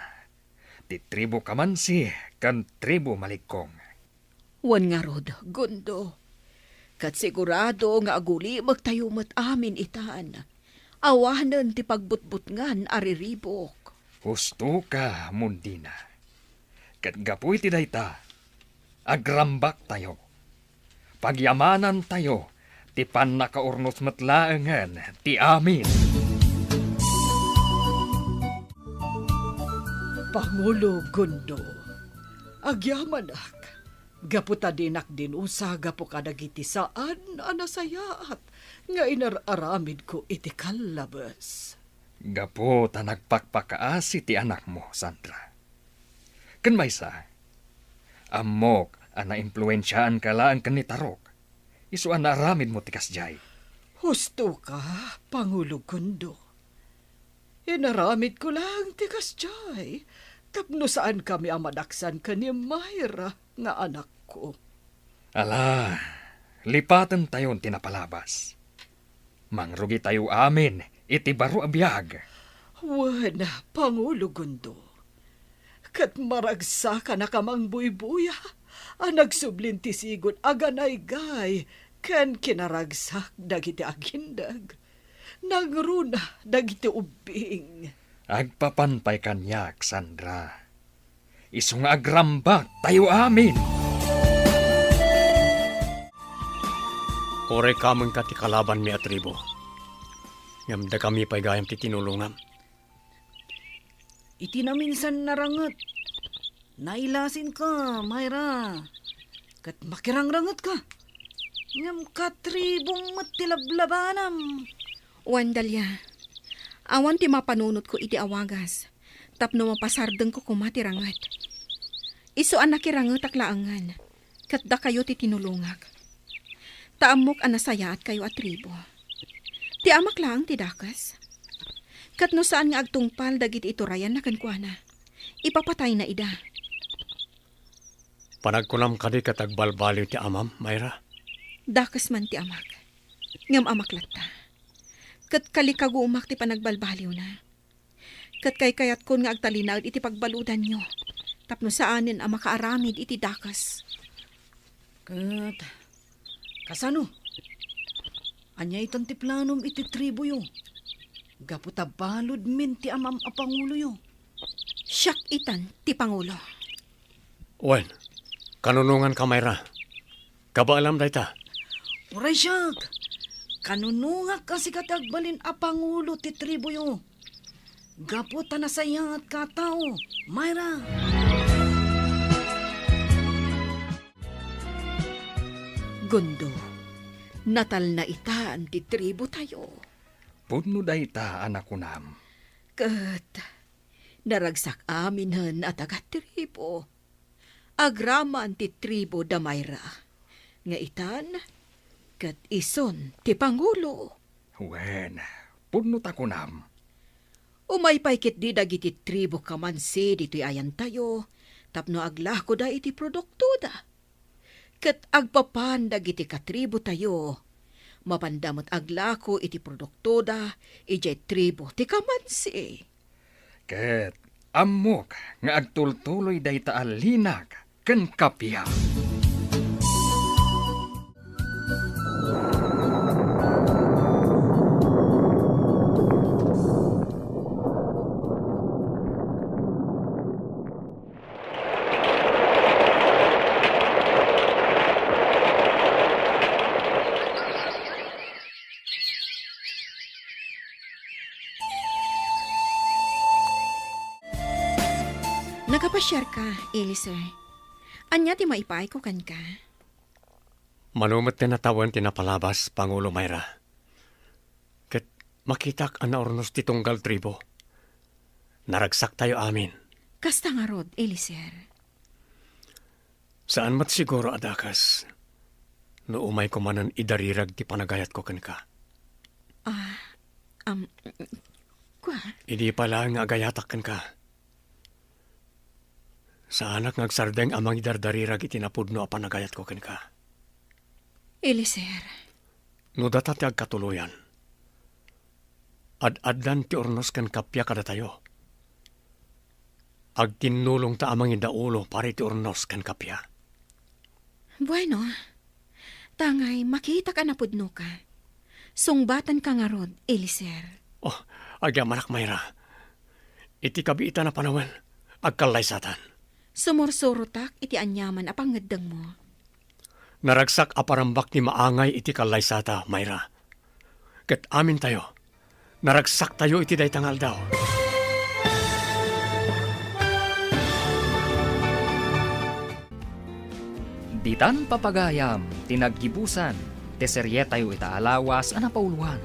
ti tribu Kamansi ken tribu Maligkong. Wen ngarud, Gundo, ket sigurado nga agulimektayo met amin itan. Awanen ti pagbutbutngan a riribok. Hustoka, Mundina. Ket gapu iti dayta, agrambaktayo. Pagyamanantayo ti pannakaurnos met laengen ti amin. Pangulo Gundo, agyamanak, gapu ta dinak dinusa gapu kadagiti saan a nasayaat nga inar-aramidko iti kallabes. Gapu ta nagpakpakaasi ti anakmo, Sandra. Ken maysa, ammok a naimpluensiaanka laeng ken ni Tarok, isu a naaramidmo ti kasdiay. Hustoka, Pangulo Gundo. Inaramidko laeng ti kasdiay tapno saankami a madaksan ken ni Mayra nga anak. ko. Ala, lipatentayon ti napalabas. Mangrugitayo amin iti baro a biag. Wen, Pangulo Gundo, ket maragsakan a kamangbuybuya a nagsublin ti sigud a ganaygay ken kinaragsak dagiti agindeg. Nangruna dagiti ubbing. Agpapan pay kaniak, Sandra. Isu nga agrambak tayo amin. Uray kamen ka ti kalabanmi a tribo. Ngem dakami pay gayam ti tinulongam. Iti naminsan naranget, nailasinka, Myra. Ket makirangrangetka. Ngem katribom met ti lablabanam. Wen, Dalia, awan ti mapanunotko iti awagas tapno mapasardengko koma ti ranget. Isu a nakirangetak laengen, ket dakayo ti tinulongak. Ta ammok a nasayaatkayo a tribo. Ti amak laeng ti dakes. Ket no saan nga agtungpal dagiti iturayanna kenkuana, ipapatayna ida. Panagkunam kadi ket agbalbaliw ti amam, Myra? Dakes man ti amak. Ngem amak latta. Ket kalikagumak ti panagbalbaliwna. Ket kaykayatkon nga agtalinaed iti pagbaludanyo, tapno saanen a makaaramid iti dakes. Ket kasano? Ania itan ti planom iti tribuyo? Gapu ta baludmin ti amam a panguloyo. Siak itan ti pangulo. Wen, kanunonganka, Myra. Kabaelam dayta. Uray siak, kanunongak a sika ti agbalin a pangulo ti tribuyo. Gapu ta nasayaatka a tao, Myra. Gundo, natalna itan ti tribu tayo. Pudno dayta a nakunam. Ket naragsak aminen a taga-tribu. Agraman ti tribu da Myra, nga itan ket isun ti pangulo. Wen, pudno ta kunam. Umay pay ketdi dagiti tribu kamansi ditoy ayantayo tapno aglakoda iti produktoda. Ket agpapan dagiti katributayo, mapanda met aglako iti produktoda idiay tribu ti kamansi. Ket ammok nga agtultuloy dayta a linak ken kappia. Nakapasiarka, Eliezer. Ania ti maipaayko kenka? Mano met ti natawen ti napalabas, Pangulo Myra. Ket makitak a naurnos ti tunggal tribu. Naragsaktayo amin. Kasta ngarud, Eliezer. Saan met siguro a dakes no umayko manen idarirag ti panagayatko kenka. Ah, am, kua? Idi pay laeng nga agayatak kenka, saanak nga agsardeng a mangidardarirag iti napudno a panagayatko kenka. Eliezer. No data ti agkatuloyan, ad-addan ti urnos ken kappia kadatayo. Agtinnulongta a mangidaulo para iti urnos ken kappia. Bueno, tangay makitak a napudnoka. Sungbatanka ngarud, Eliezer. Oh, agyamanak, Myra. Iti kabiitan a panawen, agkallaysatan. Sumursurotak iti aniaman a pangngeddengmo. Naragsak a parambak ti maangay iti kallaysata, Myra. Ket amintayo, naragsaktayo iti dayta nga aldaw. Ditan papagayam ti naggibusan ti serietayo ita a lawas a napauloan,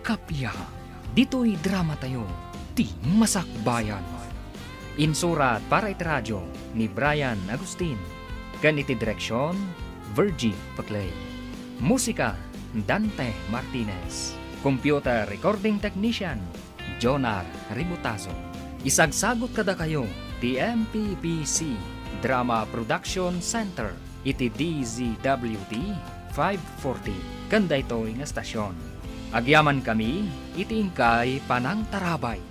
Kappia. Ditoy dramatayo, ti Masakbayan. Insurat para iti radio ni Brian Agustin, ken iti direksion, Virgie Paclay. Musika, Dante Martinez. Computer recording technician, Jonar Ributazo. Isagsagut kadakayo ti M P P C Drama Production Center. iti D Z W T five forty ken daytoy nga stasyon. Agyamankami iti inkay panangtarabay.